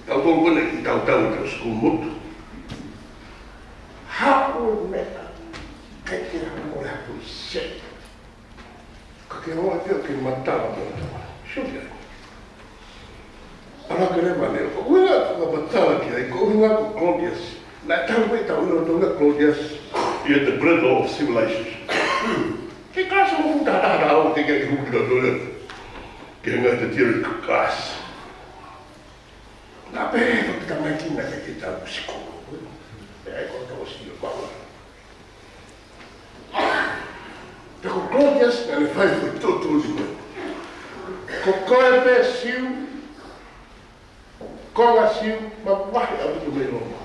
Kau tolu ko ena ʻi tautau ʻi he sikulu motu. Haʻu e meʻa, ʻikai ke hanga ʻo ʻai ha foʻi sēniti. Ka ke ʻoua ʻe pehē ke matala mo tama. Sio ki ai. ʻAlu hake leva ʻene ʻofa. Ko e ʻuhinga ʻeku fakamatala ki ai, ko e ʻuhinga ko Claudius. Naʻe tau mai tau ʻilo tau ʻilo Claudius. He is the bread of civilization. Ke kāsā mo futa hata hata au te ke hū ki tau tole. Ke ngā te tira ki kāsā. Naʻe pehē ko e tamai kina ke ke tau sikulu. Pea ko tau sio kau. Pea ko Claudius naʻa ne fai foʻi tuʻutuʻuni ko ē: Ko koe pē Siu, konga Siu, mavahe ʻaupito mei Loma.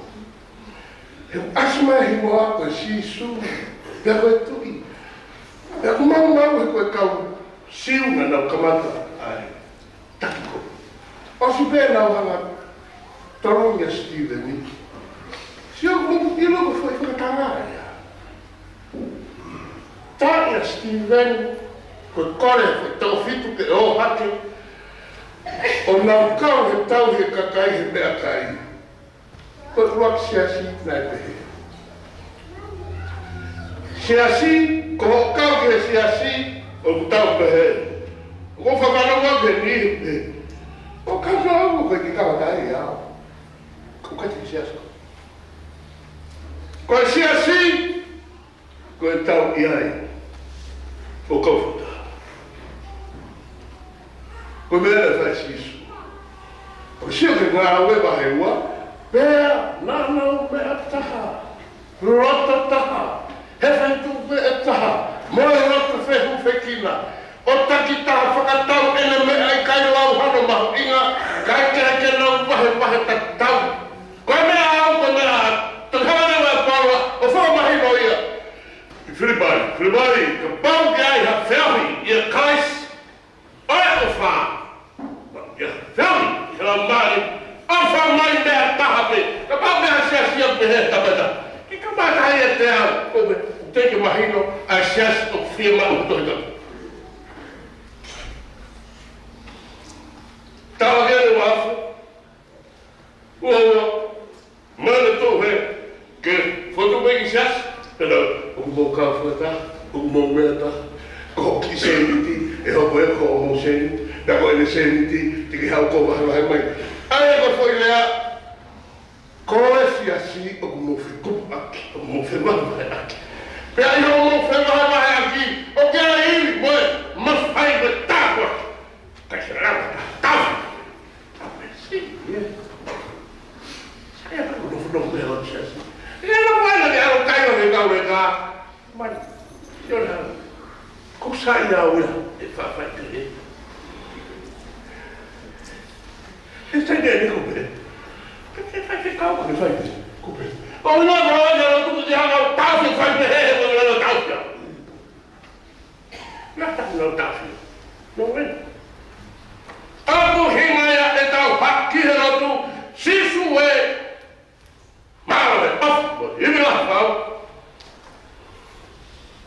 He ʻasi mai e hingoa ko Sīsū, pea ko e Tuʻi. Pea ʻoku maumau he ko e kau Siu naʻa nau kamata ai. Taki ko. ʻOsi pē nau hanga ʻo tolongi ʻa Sitīveni. Sio, mou ʻilo ko e foʻi fakatanga ia. Taʻi ʻa Sitīveni, ko e kole ko e tau fitu ke ō hake, ʻo nau kau he tauhi e kakai he meʻakai. Ko e ʻuluaki siasi naʻe pehē. Siasi, ko hoʻo kau ki he siasi, ʻoku tau pehē. ʻOku ou fakalongo au ki he niʻihi pehē. ʻOku ou kau au, ko e ki kau tai au. Ko e kati siasi. Ko e siasi, ko e tau ʻi ai ʻo kau fakataha. Ko e meʻa naʻe fai ʻe Sīsū. ʻOku sio ki he Ngāue vahe ua, pea naʻa nau meʻa taha, loto taha, he feituʻu pē ʻe taha, mo e loto fehufekina, ʻo taki taha fakatau ʻene meʻa ʻikai lau hano mahuʻinga, kae kehe ke nau vahevahe tatau. Ko e meʻa ʻaʻau, ko e meʻa ʻaʻaku, te u hanga leva ʻe Paula ʻo fakamahino ia. Filipai, Filipai, kapau ʻoku ʻi ai ha feohi ʻia Kalaisi, ʻo e ʻofa, ʻi ha feohi ʻi he Laumālie, ʻofa mai meʻa taha pē. Kapau ʻoku ʻi ai ha siasi ʻoku pehē ʻe he tangata, ke kamata ai ʻiate au, ʻoku ou, ʻoku teʻeki mahino ʻa e siasi ʻoku fiemaʻu ʻe he Tohi Tapu. Tau ake le wafu. Ua ua, mane tō he, ke fotu mai ki siasi, pena, ʻoku mou kau fakataha, ʻoku mou meʻa taha, ko hoʻo kiʻi sēniti, ʻe hoko ia ko hoʻomou sēniti, pea ko ʻene sēniti, te ke haʻu ʻo vahevahe mai. ʻA ia ko e foʻi lea, ko e siasi ʻoku mou fekupu ʻaki, ʻoku mou fevahevahe ʻaki. Pea ʻi hoʻomou fevahevahe ʻaki, ʻoku ʻi ai e ivi mo e mafai mo e tāpuaki. Kai se lava ta, ta. Amesi, ē. Sai ʻa e kau nofo nofo pē ʻo siasi. ʻE lava ʻana ke ʻalu kai ʻo he kau leka. Mani, ʻio na. Ko sai au ia, ʻe faifai pē ē. ʻE sai ke ni ko pē. Ke ke fai ke kau, ke fai pē. Ko pē. ʻO ina ko ina lo tu ke hanga ʻo tau ke fai pē he, he ko ina lo tau ia. Naʻa tau nau tafio. No wena. ʻOku hinga ia ʻetau haki he lotu, Sīsū ē, mālō e ʻofa, ko e ivi lahi pau.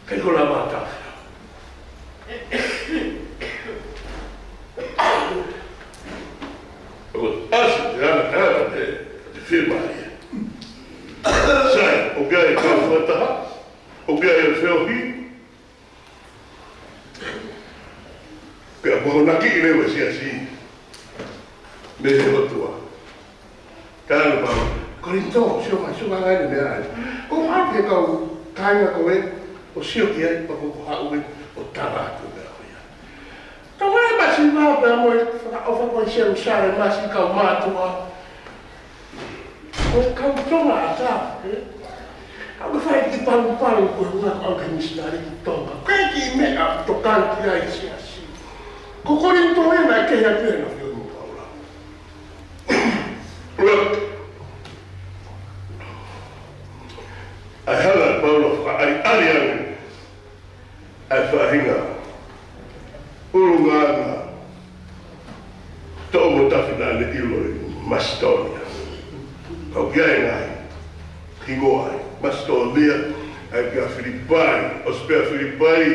Kei ko la mā tafio. ʻOku ʻasi te ana, ana te, te fie mai. Sai, ʻoku ʻi ai e kau fakataha, ʻoku ʻi ai e feohi, Pea ʻoku akonakiʻi leva e siasi mei he ʻOtua. Tala pau, Kolinitō, sio mai, sio mai ʻene meʻa ai. Ko e ʻai ke kau kāinga ko ē ʻo sio ki ai, pea ko e haʻu ē ʻo tala atu e meʻa ko ia. Tau ʻai masiva pea mo e fakaʻofa ko ē ʻi Selusalema siʻi kau mātuʻa. Ko e kau Tonga ʻatā, ē? ʻOku fai e kiʻi palopalo ko e ʻuhinga ko e ʻalu ki he misinale ki Tonga. Ko e kiʻi meʻa ʻoku tokanga ki ai e siasi. Ko Kolinitō ē naʻe Ia pē na fio mo Paula. Look. ʻAi hanga ʻe Paula fakaʻaliʻali ange ʻa e faʻahinga ʻulungaanga toʻomatafi naʻa ne ʻilo ʻi Masitōnia. Kau ki ai ngaahi hingoa ai. Masitōnia, ʻai kia Filipai, ʻosi pē ʻa Filipai,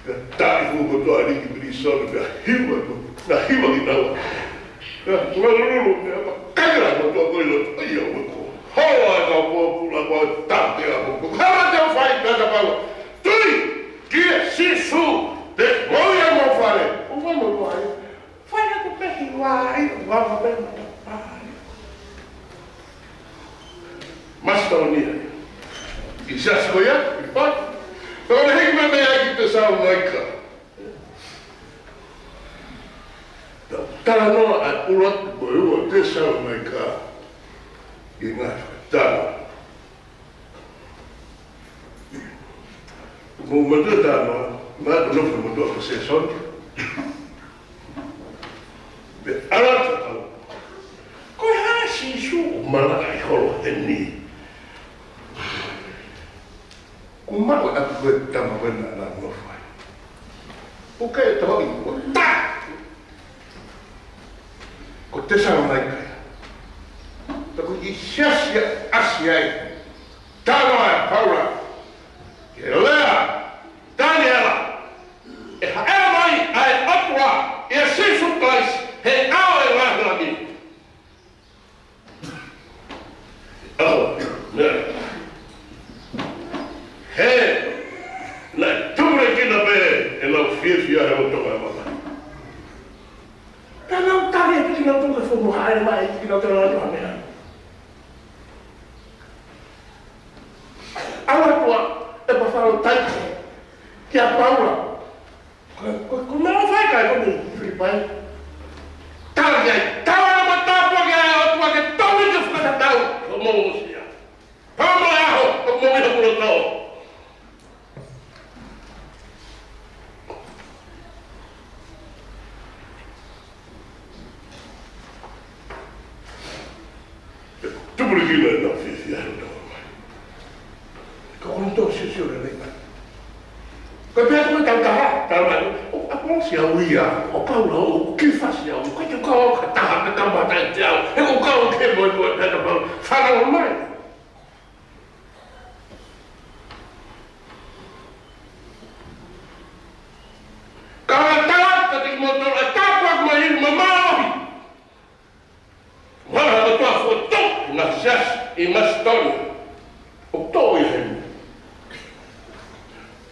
ka taʻi fuʻu kotoa ʻi he pilīsone, ka hiva, na hiva kinaua. Ka, na lulu, na pa, kakala kotoa ko ilo, ʻai ia ʻo ko. Hoa ka pōpula ko, tātea ko, ko. Hanga te u fai, ka ta pau. Tui, kia Sīsū, te mau ia mau fale. ʻO mau mau fale. Fai atu pē ki ai, ʻo mau mau pē mau fale. Masitōnia. ʻI he siasi ko ia, ʻi Filipai. Pea ʻoku ne hiki mai mei ai ki Tesalonaika. Talanoa ʻa e ʻuluaki mo e ua Tesalonaika. ʻI he ngaahi tala. Mo motuʻa talanoa, mo e nofo motuʻa ko Sēsoni. Pea ʻalu atu ʻo tala, ko e hā Sīsū ʻoku malanga ʻi holo heni? Kuo maʻu ʻe ʻapi ko e tama ko ē naʻa na nofo ai. ʻOku ke tohoʻi ʻo tā. Ko Tesalonaika. Pea ko e siasi ia ʻasi ai. Tala ʻa Paula. Ke lea, Taniela. ʻE haʻele mai ʻa e ʻOtua, ʻia Sīsū Kalaisi, he ʻao ʻo e ngaahi lami. ʻAho, nē. He, naʻe tupulekina pē ʻenau fiefia he lotolotonga ʻo e māmani. Pea nau tali ʻe kinautolu e foʻi mo haʻele mai ʻe kinautolu ʻo ʻalu ʻo meʻa. ʻAlu atu ʻa ʻEpafalotaito kia Paula. Ko, ko, ko e meʻa ʻoku fai ʻe koe ʻi Filipai. Tala ki ai, tala ʻa e matāpule ki he ʻOtua ke tau ʻi he fakatatau, ko mo mo sia. Pea mo e ʻaho, ko mo mo ʻi he kulo tau. Tupulekina ʻenau fiefia he lotolotonga ʻo e māmani. Ka ko hono tō siosio lelei mai. Ko e pehē atu ko e tau taha, tau mai, ʻo ʻApolosi au ia, ʻo Paula ʻoku ou kei fasi au, ko e tau kau ka taha, ka kamata ʻiate au, he ʻoku ou kei moemoe pē ka mau fanongo mai. Ka ʻoku tala atu kiate kimoutolu ʻa e tāpuaki mo e ivi mo e mālohi. Mana ha kotoa foʻi tau na siasi ʻi Masitōnia. ʻOku tō ia heni.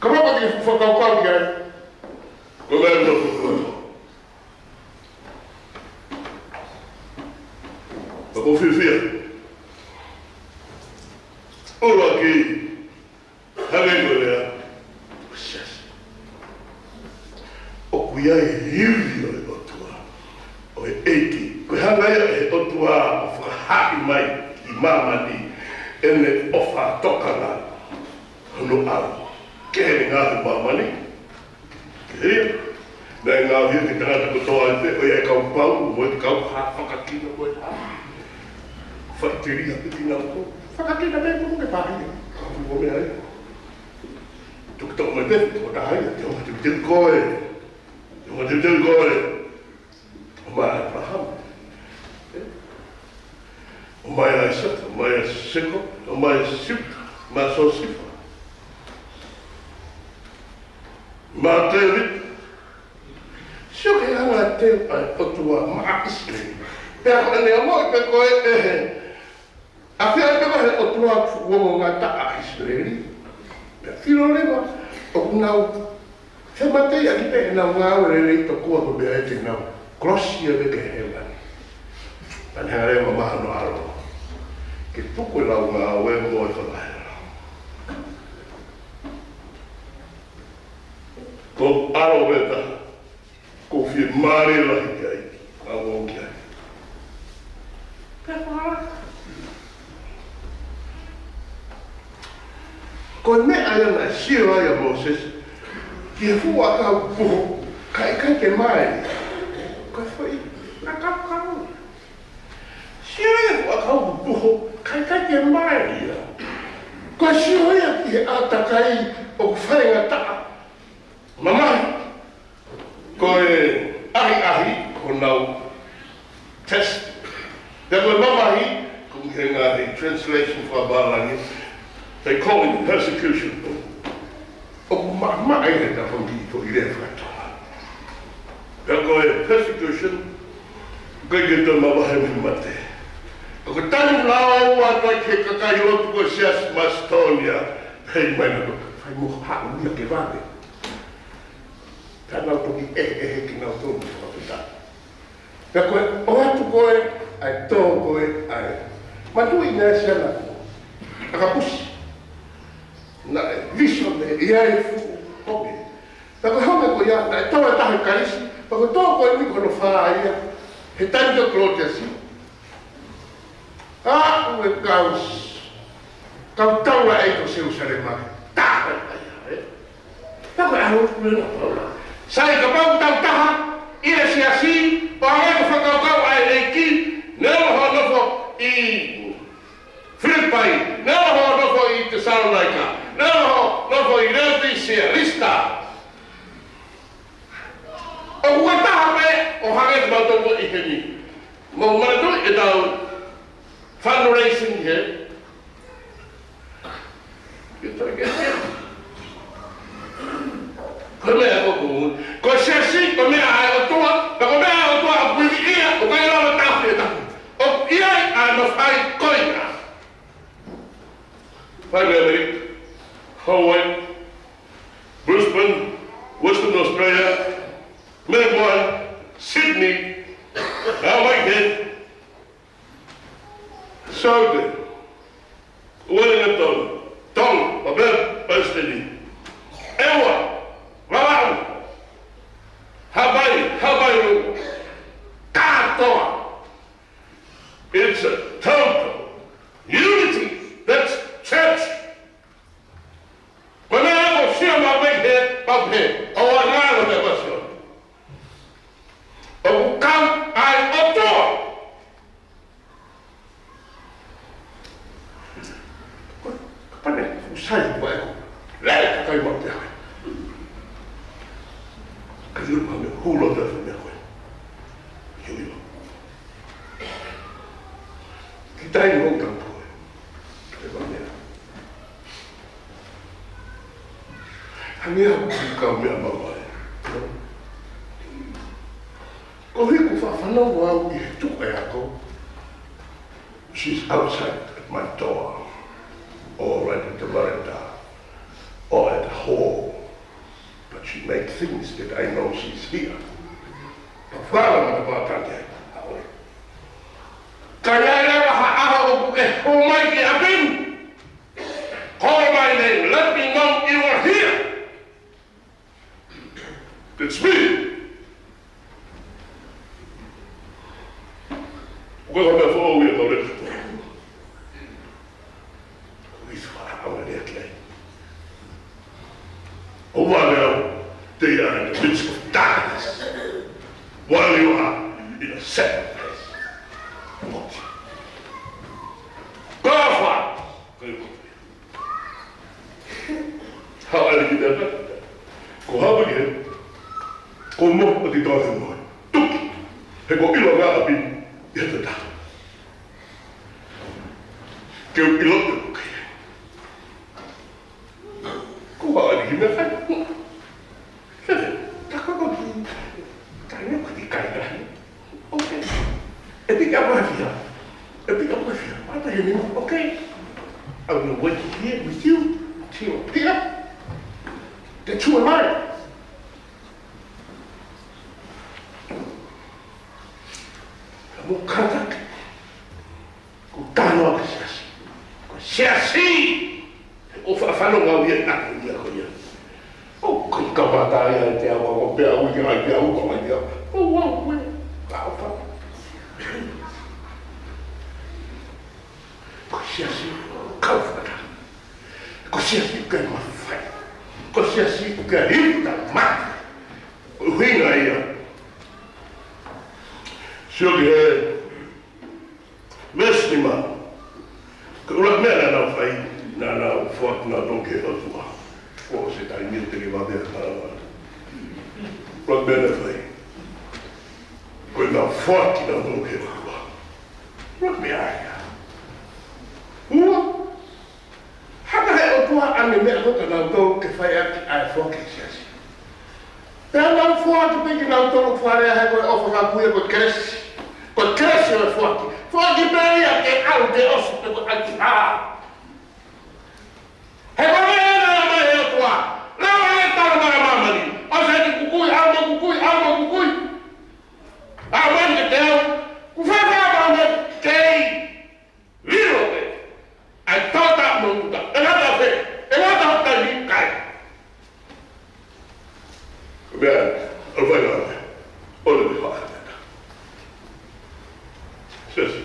Ka mau ka te fakakaukau ki ai. Ko e meʻa ʻoku nofo ʻOku ou fiefia. ʻUluaki, hangē ko e lea. ʻOku ʻi ai e ivi ʻo e ʻOtua, ʻo e ʻEiki. Ko e hanga ia ʻe he ʻOtua ʻo fakahaaʻi mai ki māmani ʻene ʻofa tokanga hono ʻAlo ki he ngaahi māmani. Ia, naʻe ngaohi ʻa e tangata kotoa ʻi he, ʻo ia ʻa e kau pau, mo e kau hā fakakino, mo e hā. Faʻiteliha pē kinautolu. Fakakino pē kuo ke pāhia. Ka ʻoku ʻomai ai. Tuku tau mai pē, ko taha ia, te onga teuteu koe. Te onga teuteu koe. ʻOmai ʻa ʻĒpalahame. ʻOmai ʻa ʻAisake, ʻomai ʻa Sēkope, ʻomai ʻa Siuta, ʻomai ʻa Siosefa. Maʻa Tēvita. Sio ki he anga e teu ʻa e ʻOtua maʻa ʻIsileli. Pea ko ʻene ʻomai pē ko e ʻe he ʻafio ai pē ko e ʻOtua ʻoku fuʻu ongo ngata ʻa ʻIsileli. Pea ʻilo leva, ʻoku nau femateʻi ʻaki pē ʻenau ngāue lelei tokua ko e meʻa ʻe te nau kolosi ia pē ki hēvani. Pea ne hanga leva ʻo mamahi hono ʻAlo. Ke tuku e lau ngāue mo e fakaʻehala. Ko e ʻAlo pē taha. ʻOku ou fiemālie lahi ki ai, ʻa ʻoku ou ki ai. Ko e meʻa ia naʻe sio ai ʻa Mōsese, ki he fuʻu ʻakau puho, ka ʻikai ke mālie. Ko e foʻi, na kau kau. Sio ia ko e kau pupuho, kai kai ke mai ia. Ko e sio ia ki he ʻātakai ʻoku faingataʻa. Mamahi, ko e ʻahiʻahi, ko ʻenau test. Pea ko e mamahi, ko e ngaahi translation fakapālangi, they call it persecution. ʻOku maʻamaʻa ia he tapu ki he foʻi lea faka-Tonga. Pea ko e persecution, ʻoku ʻikai ke toe mavahe mei he mate. ʻOku tanu lau atu ki he kakai lotu ko e Siasi Masitōnia, hei mai na to, fai mo haʻu ia ke vave. Ka nau toki ʻeheʻehe kinautolu mo fakafetaʻi. Pea ko e ʻoatu ko ē ʻa e tō ko ē ʻa e matuʻi naʻe ʻi ai ʻa e ʻakapusi. Naʻe vīsone ʻi ai e fuʻu honge. Pea ko e honge ko ia, naʻe tō e taha ʻi Kalisi, pea ko e tō ko eni ko hono fā ia, he taimi ko Kolosiasi. ʻA, ʻoku kau, kau taulaʻeiki ʻo Selusalema, taha ia, ē? Pea ko e ʻaho ko ē naʻa Paula. Sai, kapau ʻoku tau taha ʻi he siasi, ʻo hangē ko e fakakaukau ʻa e ʻEiki, neongo hoʻo nofo ʻi Filipai, neongo hoʻo nofo ʻi Tesalonaika, neongo hoʻo nofo ʻi Leotisia, Lisita. ʻOku ʻi ai e taha pē ʻo hangē ko mautolu ʻi heni. Mou manatuʻi ʻetau fundraising he. Ko e meʻa ʻoku, ko e siasi, ko e meʻa ʻa e ʻOtua, pea ko e meʻa ʻa e ʻOtua ʻoku ʻikai lava tafi e tafi. ʻOku ʻi ai ʻa e mafai ko ia. Fai meʻa mei Hawaii, Brisbane, Western Australia, Melbourne, Sydney, Hawaii, Saute, Wellington, Tonga, Papua, Palesitini, ʻEua, Vavaʻu, Haʻapai, Haʻapai, kātoa. It's a total unity. That's church. Ko e meʻa ko e sio mai mei he pape, ʻo ʻa ngalo me pasio. ʻOku kau ai ʻOtua. Pane, ʻoku sai ko e ko. Lele ka kai mau te hai. Ka yu ma me hula te fu me ko. Yu yu. Ki tai no ka ko. Te va mea. Hangē ʻoku kau meʻa mau ai. Ko e ʻuhi ʻoku faʻa fanongo au ʻi he tuʻu ʻa e ako. She's outside at my door, or right at the veranda, or at the hall. But she makes things that I know she's here. Ka fala ma ka pātake ai, ʻaʻole. Ka ʻi ai leva ha ʻaho ʻoku ke hū mai ki ʻapi ni. Call my name, let me know you are here. It's me. Ko e meʻa foʻou ia kau lele. Ko e ʻuhi faʻa ʻamanaki ai. ʻO vale au, they are in the midst of darkness. While you are in a safe place. Ko e fā. Ko e fā. Haʻu ʻEiki te ata. Ko haʻu ʻEiki. Ko mo o ti toa he mo. Tuki. He ko ʻilo ngā ʻapi. ʻI he tata. Ke u ʻilo te ko kai. Ko haʻu ʻEiki me kai. Sete, ka ko ko ki. Ka ne ko ki kai kai. Okay. E pick up my fear. E pick up my fear. What the hell? Okay. I will wait here with you till pick up. The two of mine. Mo kātaki. Ko tano a siasi. Ko siasi. ʻO fa-, fanongo au ia na ko ia ko ia. ʻO ko i ka mata ia te au ko pea au ia ai te au ko mai ia. ʻO au koe. Ka o fa. Ko siasi. Kau fata. Ko siasi ka mafai. Ko siasi ka hita mata. Ko hina ia. Sio ki he veesi nima. Ko e ʻuluaki meʻa naʻa nau fai, naʻa nau foaki kinautolu ki he ʻOtua. Ko e taimi ni te ke vave ʻa e palava. ʻUluaki meʻa naʻe fai, ko ʻenau foaki kinautolu ki he ʻOtua. ʻUluaki meʻa ia. Ua, hanga he ʻOtua ʻo ʻomi e meʻa ko ē kia nautolu ke fai ʻaki ʻa e foaki ki he siasi. Pea nau foaki pē kinautolu, fale, he ko e ʻofa ngāue ia, ko e kelesi. Ko e kelesi ʻo e foaki. Foaki pē ia ke ʻalu ke ʻosi pē ko e ʻalu ki hā. He ko e meʻa naʻe ʻomai he ʻOtua. Lava e tala mai ʻa māmani. ʻOsi e kukui, ʻalu mo kukui, ʻalu mo kukui. ʻAlu mai ke te au. Kuo fai fai ʻa māmani kei lilo pē ʻa e tauta mo uta. ʻE ngata pē, ʻe ngata pē ni kai. Ko e meʻa, ʻo fai ngata. ʻO le meʻa. Siasi.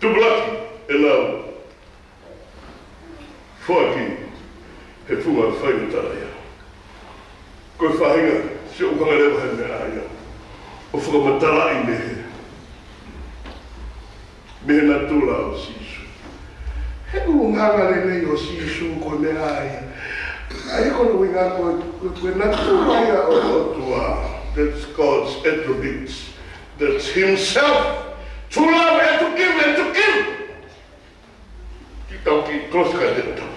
Tupulaki, ʻenau foaki he funga fai ʻo tala ia. Ko e faʻahinga, sio ʻoku hanga leva he meʻa ia ʻo fakamatalaʻi mei he, mei he natula ʻo Sīsū. He ʻulungaanga lelei ʻo Sīsū ko e meʻa ia. ʻA ia ko hono ʻuhinga ko e, ko e, ko e natula ia ʻo e ʻOtua. That's God's attributes. That's himself. To love and to give and to give. Ki tau ki kolosi ka te tau.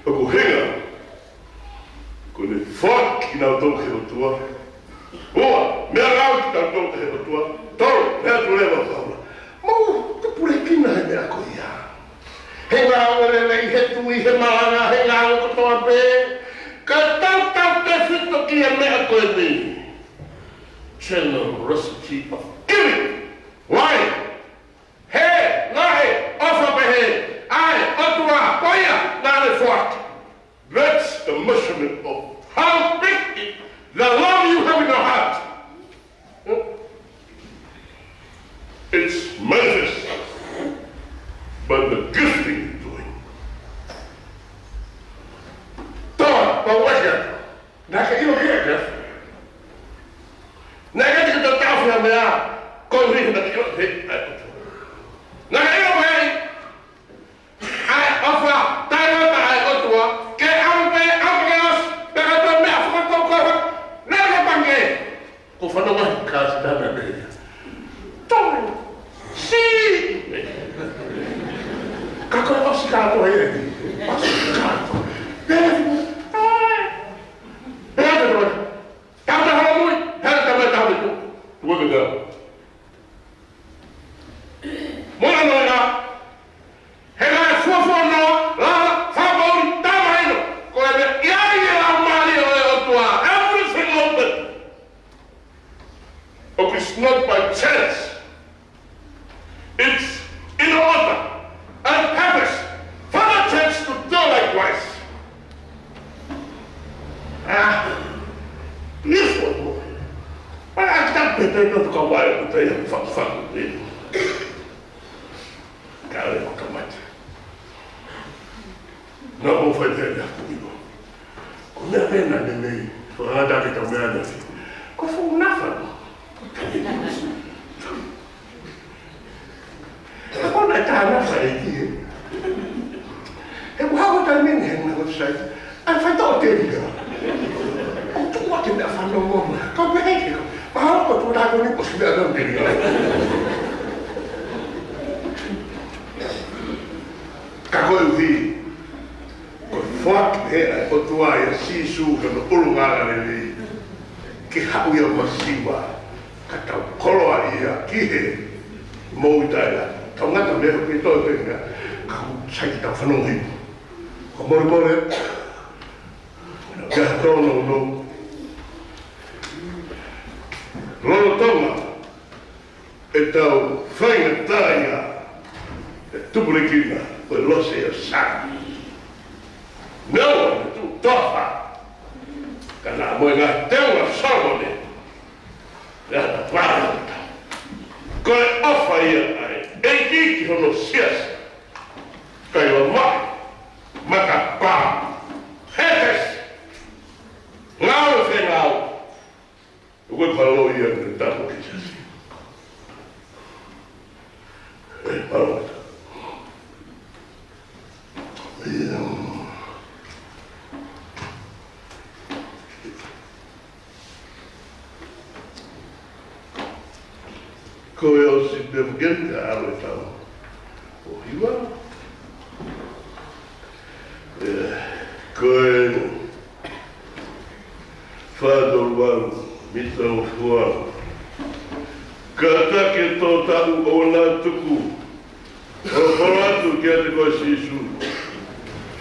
ʻOku hanga ko ʻene foaki kinautolu ki he ʻOtua. Ua, meʻangāue kinautolu ki he ʻOtua. Tolu, meʻa ʻoku leva fau. Mou tupulekina he meʻa ko ia. He ngāue lelei, he tui, he malanga, he ngāue kotoa pē. Ka tau tautefito ki he meʻa ko eni. Generosity of giving. Why? He ngaahi ʻofa pehē ʻa e ʻOtua ko ia naʻa ne foaki. That's the measurement of how big is the love you have in your heart. It's manifest by the gifting you're doing. Toa, pau ake. Naʻa ke ʻilo ki he, naʻa ke ʻilo ki he taʻofi ha meʻa, ko e ʻuhi naʻa ke ʻilo ki he, naʻa ke ʻilo ki he, ʻa e ʻofa, taʻengata ʻa e ʻOtua, ke ʻalu pē, ʻalu pē ʻosi, pea ka toe meʻa fakatau kau, naʻa ke pange. Ko fanongo mai ka si tana pē ia. Toe. Si. Ka ko e ʻosi kātoa ia. ʻOsi kātoa. Pea, ai. Pea te toe. Tau ta hala mui. He tau ta hala mui. Tuku ke tau. Mona noa. He ngaahi fuofua noa, lala, fakamoʻoni, taumaʻino. Ko e meʻa ia ʻi he laumālie ʻo e ʻOtua. Everything open. But it's not by chance. It's in order and purpose for the church to do likewise. Ah, this one. But I can't pretend not to come by and say, "Fuck, fuck, fuck." Ka ʻoku kamata. Naʻa mo fai pē ʻa e ʻilo. Ko e meʻa pē naʻe nei, ko e ngata ke tau meʻa nafi. Ko e fuʻu nafa. Ka ko e naʻe tā nafa e ki e. He kuo hau taimi ni he ngā ko sai. ʻAi fai tau te ria. ʻO tuku ake meʻa fanongo mai. Kau pehē ke kau. Mahalo ko e tuʻu tā ko ni ko si meʻa tau te ria. Ka koeʻuhi ko e foaki ʻe he ʻOtua ʻia Sīsū hono ʻulungaanga lelei. Ke haʻu ia masiva. Ka tau koloa ia ki he moʻui taʻengata. Tau ngata meʻa pē toe pē ka. Ka sai ke tau fanongo hifo. Ko e molemole. Ka tōnounou. Lolotonga ʻetau faingataʻaʻia, ʻe tupulekina, ko e lose ʻo e sā. Noa, ʻe tuʻu tofa. Ka naʻa mo e ngaahi teunga ʻa Solomone. Naʻa ta pāta. Ko e ʻofa ia ʻa e ʻEiki ki hono siasi. Kaila mai, matapā, hētesi, ngā Ko e palo ia ke tapa ki siasi. E palo. Ia. Ko e ʻosi pē mo keni ka ʻalu e tau. ʻO hiva. E, ko e fā tolu valu, Mita Ngofua. Kātaki e tō taʻu ʻoua naʻa tuku. Holoholo atu kiate koe Sīsū.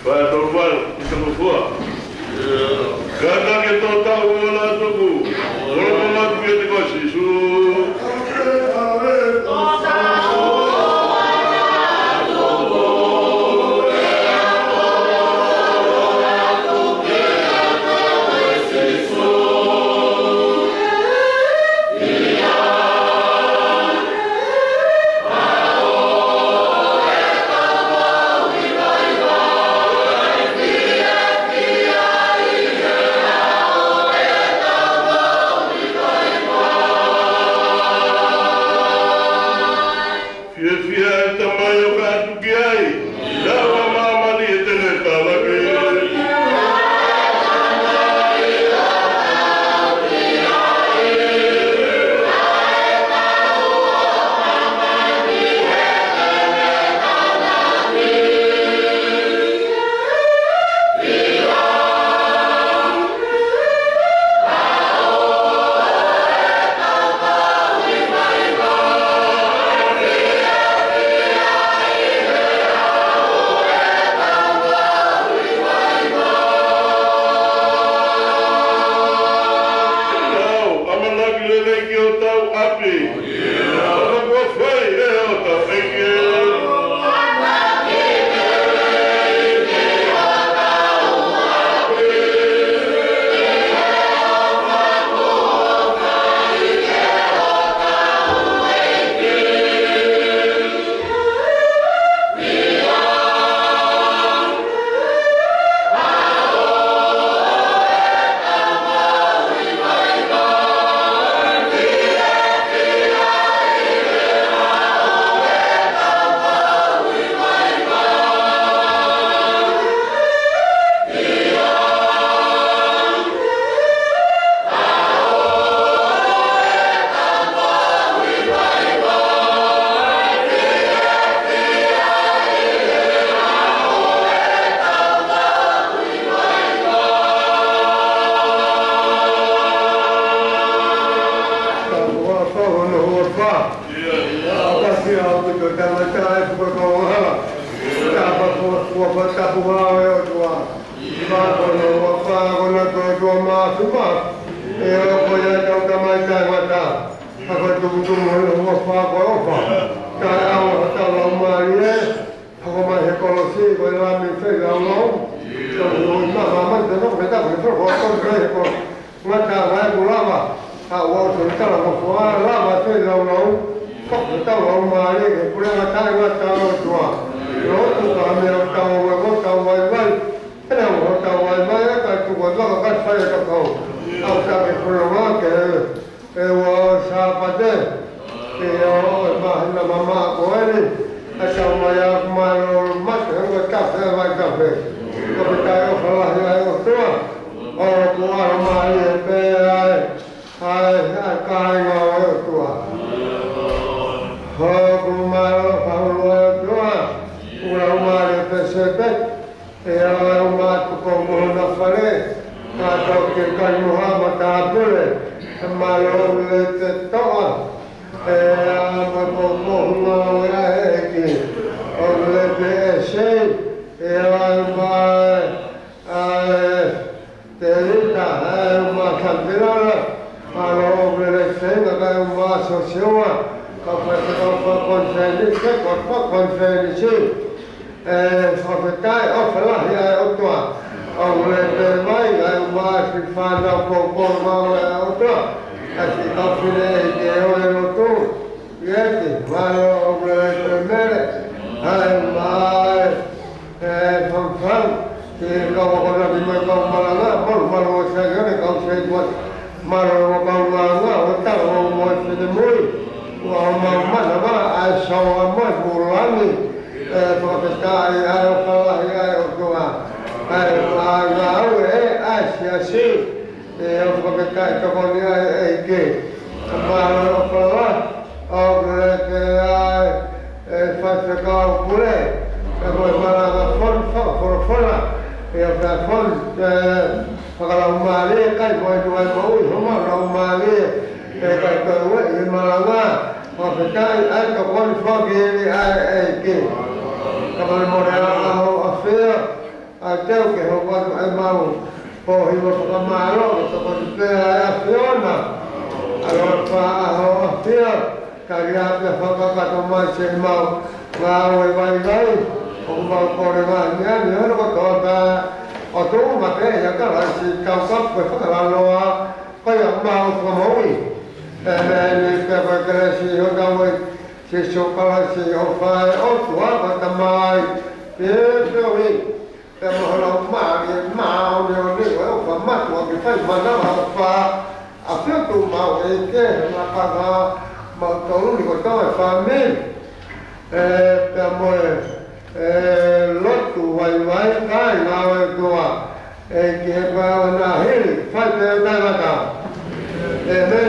Fā tolu valu, Mita Ngofua. Kātaki e tō taʻu ʻoua naʻa tuku. Holoholo atu kiate koe Sīsū. Fiefia e Tamai ʻo ka atu ki ai. Lava māmani e tene tālaki. Tau ʻamanaki lelei ki hotau ʻapi. Ko e fai ʻe hotau ʻEiki. Ka ʻoku ʻapasia ʻa e ʻOtua. Ka ʻoku ʻapasia ʻa e ʻOtua. Ka ko hono huafa ko hono ʻOtua Māfimafi. ʻE ʻo ko ia ʻetau Tamai taʻengata. Ka ko e tumutumu hono huafa ko e ʻofa. Ka ʻe ʻau hotau laumālie. Hoko mai he kolosi ko e Lami feilaulau. Ka ko e mama mai te no me ta ko e toko ko e he kolosi. Ngata ngai kulava. Ka ʻoua ʻe tala mo fua lava feilaulau. Ko e tau laumālie ke pule ngata e ngata ʻo e ʻOtua. Lotu ka me o tau e ko tau vaivai. Pea ʻoua ʻe tau vaivai ʻe ka tuku e vaka ka fai e kakau. ʻAu ka ke pule ngata ke ʻE ua ʻo Sāpate, ʻe ʻo e māhina mamaʻo ko eni, ʻa tau mai ʻa mālōlō mate, ʻo e kafe, ʻa e kafe. Ko e taʻeʻofa lahi ʻa e ʻOtua, ʻoku ʻalomālie pē ʻa e, ʻa e, ʻa e kāinga ʻo e ʻOtua. ʻOku mālōlō pahulu ʻa e ʻOtua, ʻoku ʻalomālie pē Sēpeti, ʻE ʻa e uma tuko mo na fale, ka toke kai mo ha matāpule, ʻe mālō le te toa, ʻe ʻa ma ko ko hunga o e ʻEiki, ʻo le pe e sei, ʻe ʻa e uma ʻa e te rita, ʻa e uma kapilala, mālō le le fenga, ka e uma sosioa, ka fai ka fa konfeni, ke ko fa konfeni si. ʻE, fakafetaʻi, ʻofa lahi ʻa e ʻOtua. ʻOku le pe mai, ʻa e uma si fānau ko ko mau ʻa e ʻOtua. ʻA si ka fine ʻe ke ʻo e lotu. ʻIeti, mālō ʻoku le pe mele. ʻA e uma ʻe, ʻe fanfan. Ki kau ako na ki mai kau malanga, malu malu ʻo sai ʻo ne kau sai kuat. Mālō ʻa e kaungāngāue ʻo e tau mo e finemui. Kuo mau manavahē ʻa e soa mo e pulani. ʻE, fakafetaʻi ʻa e ʻofa lahi ʻa e ʻOtua. ʻA e ngāue ʻa e siasi. ʻE, ʻoku fakafetaʻi tokoni ʻa e ʻEiki. Mālō ʻa e ʻofa lahi ʻoku leke ai ʻe Faifekau Pule, ʻe mo e malanga fon fakafolofola, ʻe ʻo pea fon, ʻe fakalaumālie kai mo e tuai mo ui homa laumālie, ʻe kai koe ue ʻi malanga, fakafetaʻi ʻa e tokoni fakafetaʻi ʻa e ʻEiki. Ka mole mole ʻa ho ʻafio, ʻa teu ke hoko atu ʻa e mau, ko hiva fakamālō, ko tokoni pē ʻa e ʻAfiona, ʻa lo fa ʻa ho ʻafio, Ka ʻi ai pē fakakakato mai siʻemau ngāue vaivai, ʻoku mau kole mai ni ani hono kotoa pē, ʻo tuʻunga pē ʻia Kalaisi, tau kapu e fakalaloa, ko ia ʻoku mau fakamoʻui. Pea mo e kelesi ʻa hotau ʻEiki ko Sīsū Kalaisi, ʻofa ʻa e ʻOtua ko e Tamai, pea mo e feohi pea mo e Laumālie Māʻoniʻoni, ʻofa mātuʻaki fai manavaʻofa, ʻafio atu maʻu ʻEiki, he maʻu pē maʻa mautolu ni kotoa e fāmili. ʻE, pea mo e, ʻe, lotu vaivai, kāinga ʻo e ʻOtua. ʻEiki, he pea ʻoua naʻa hili, fai pē ʻo taʻengata. ʻĒmeni.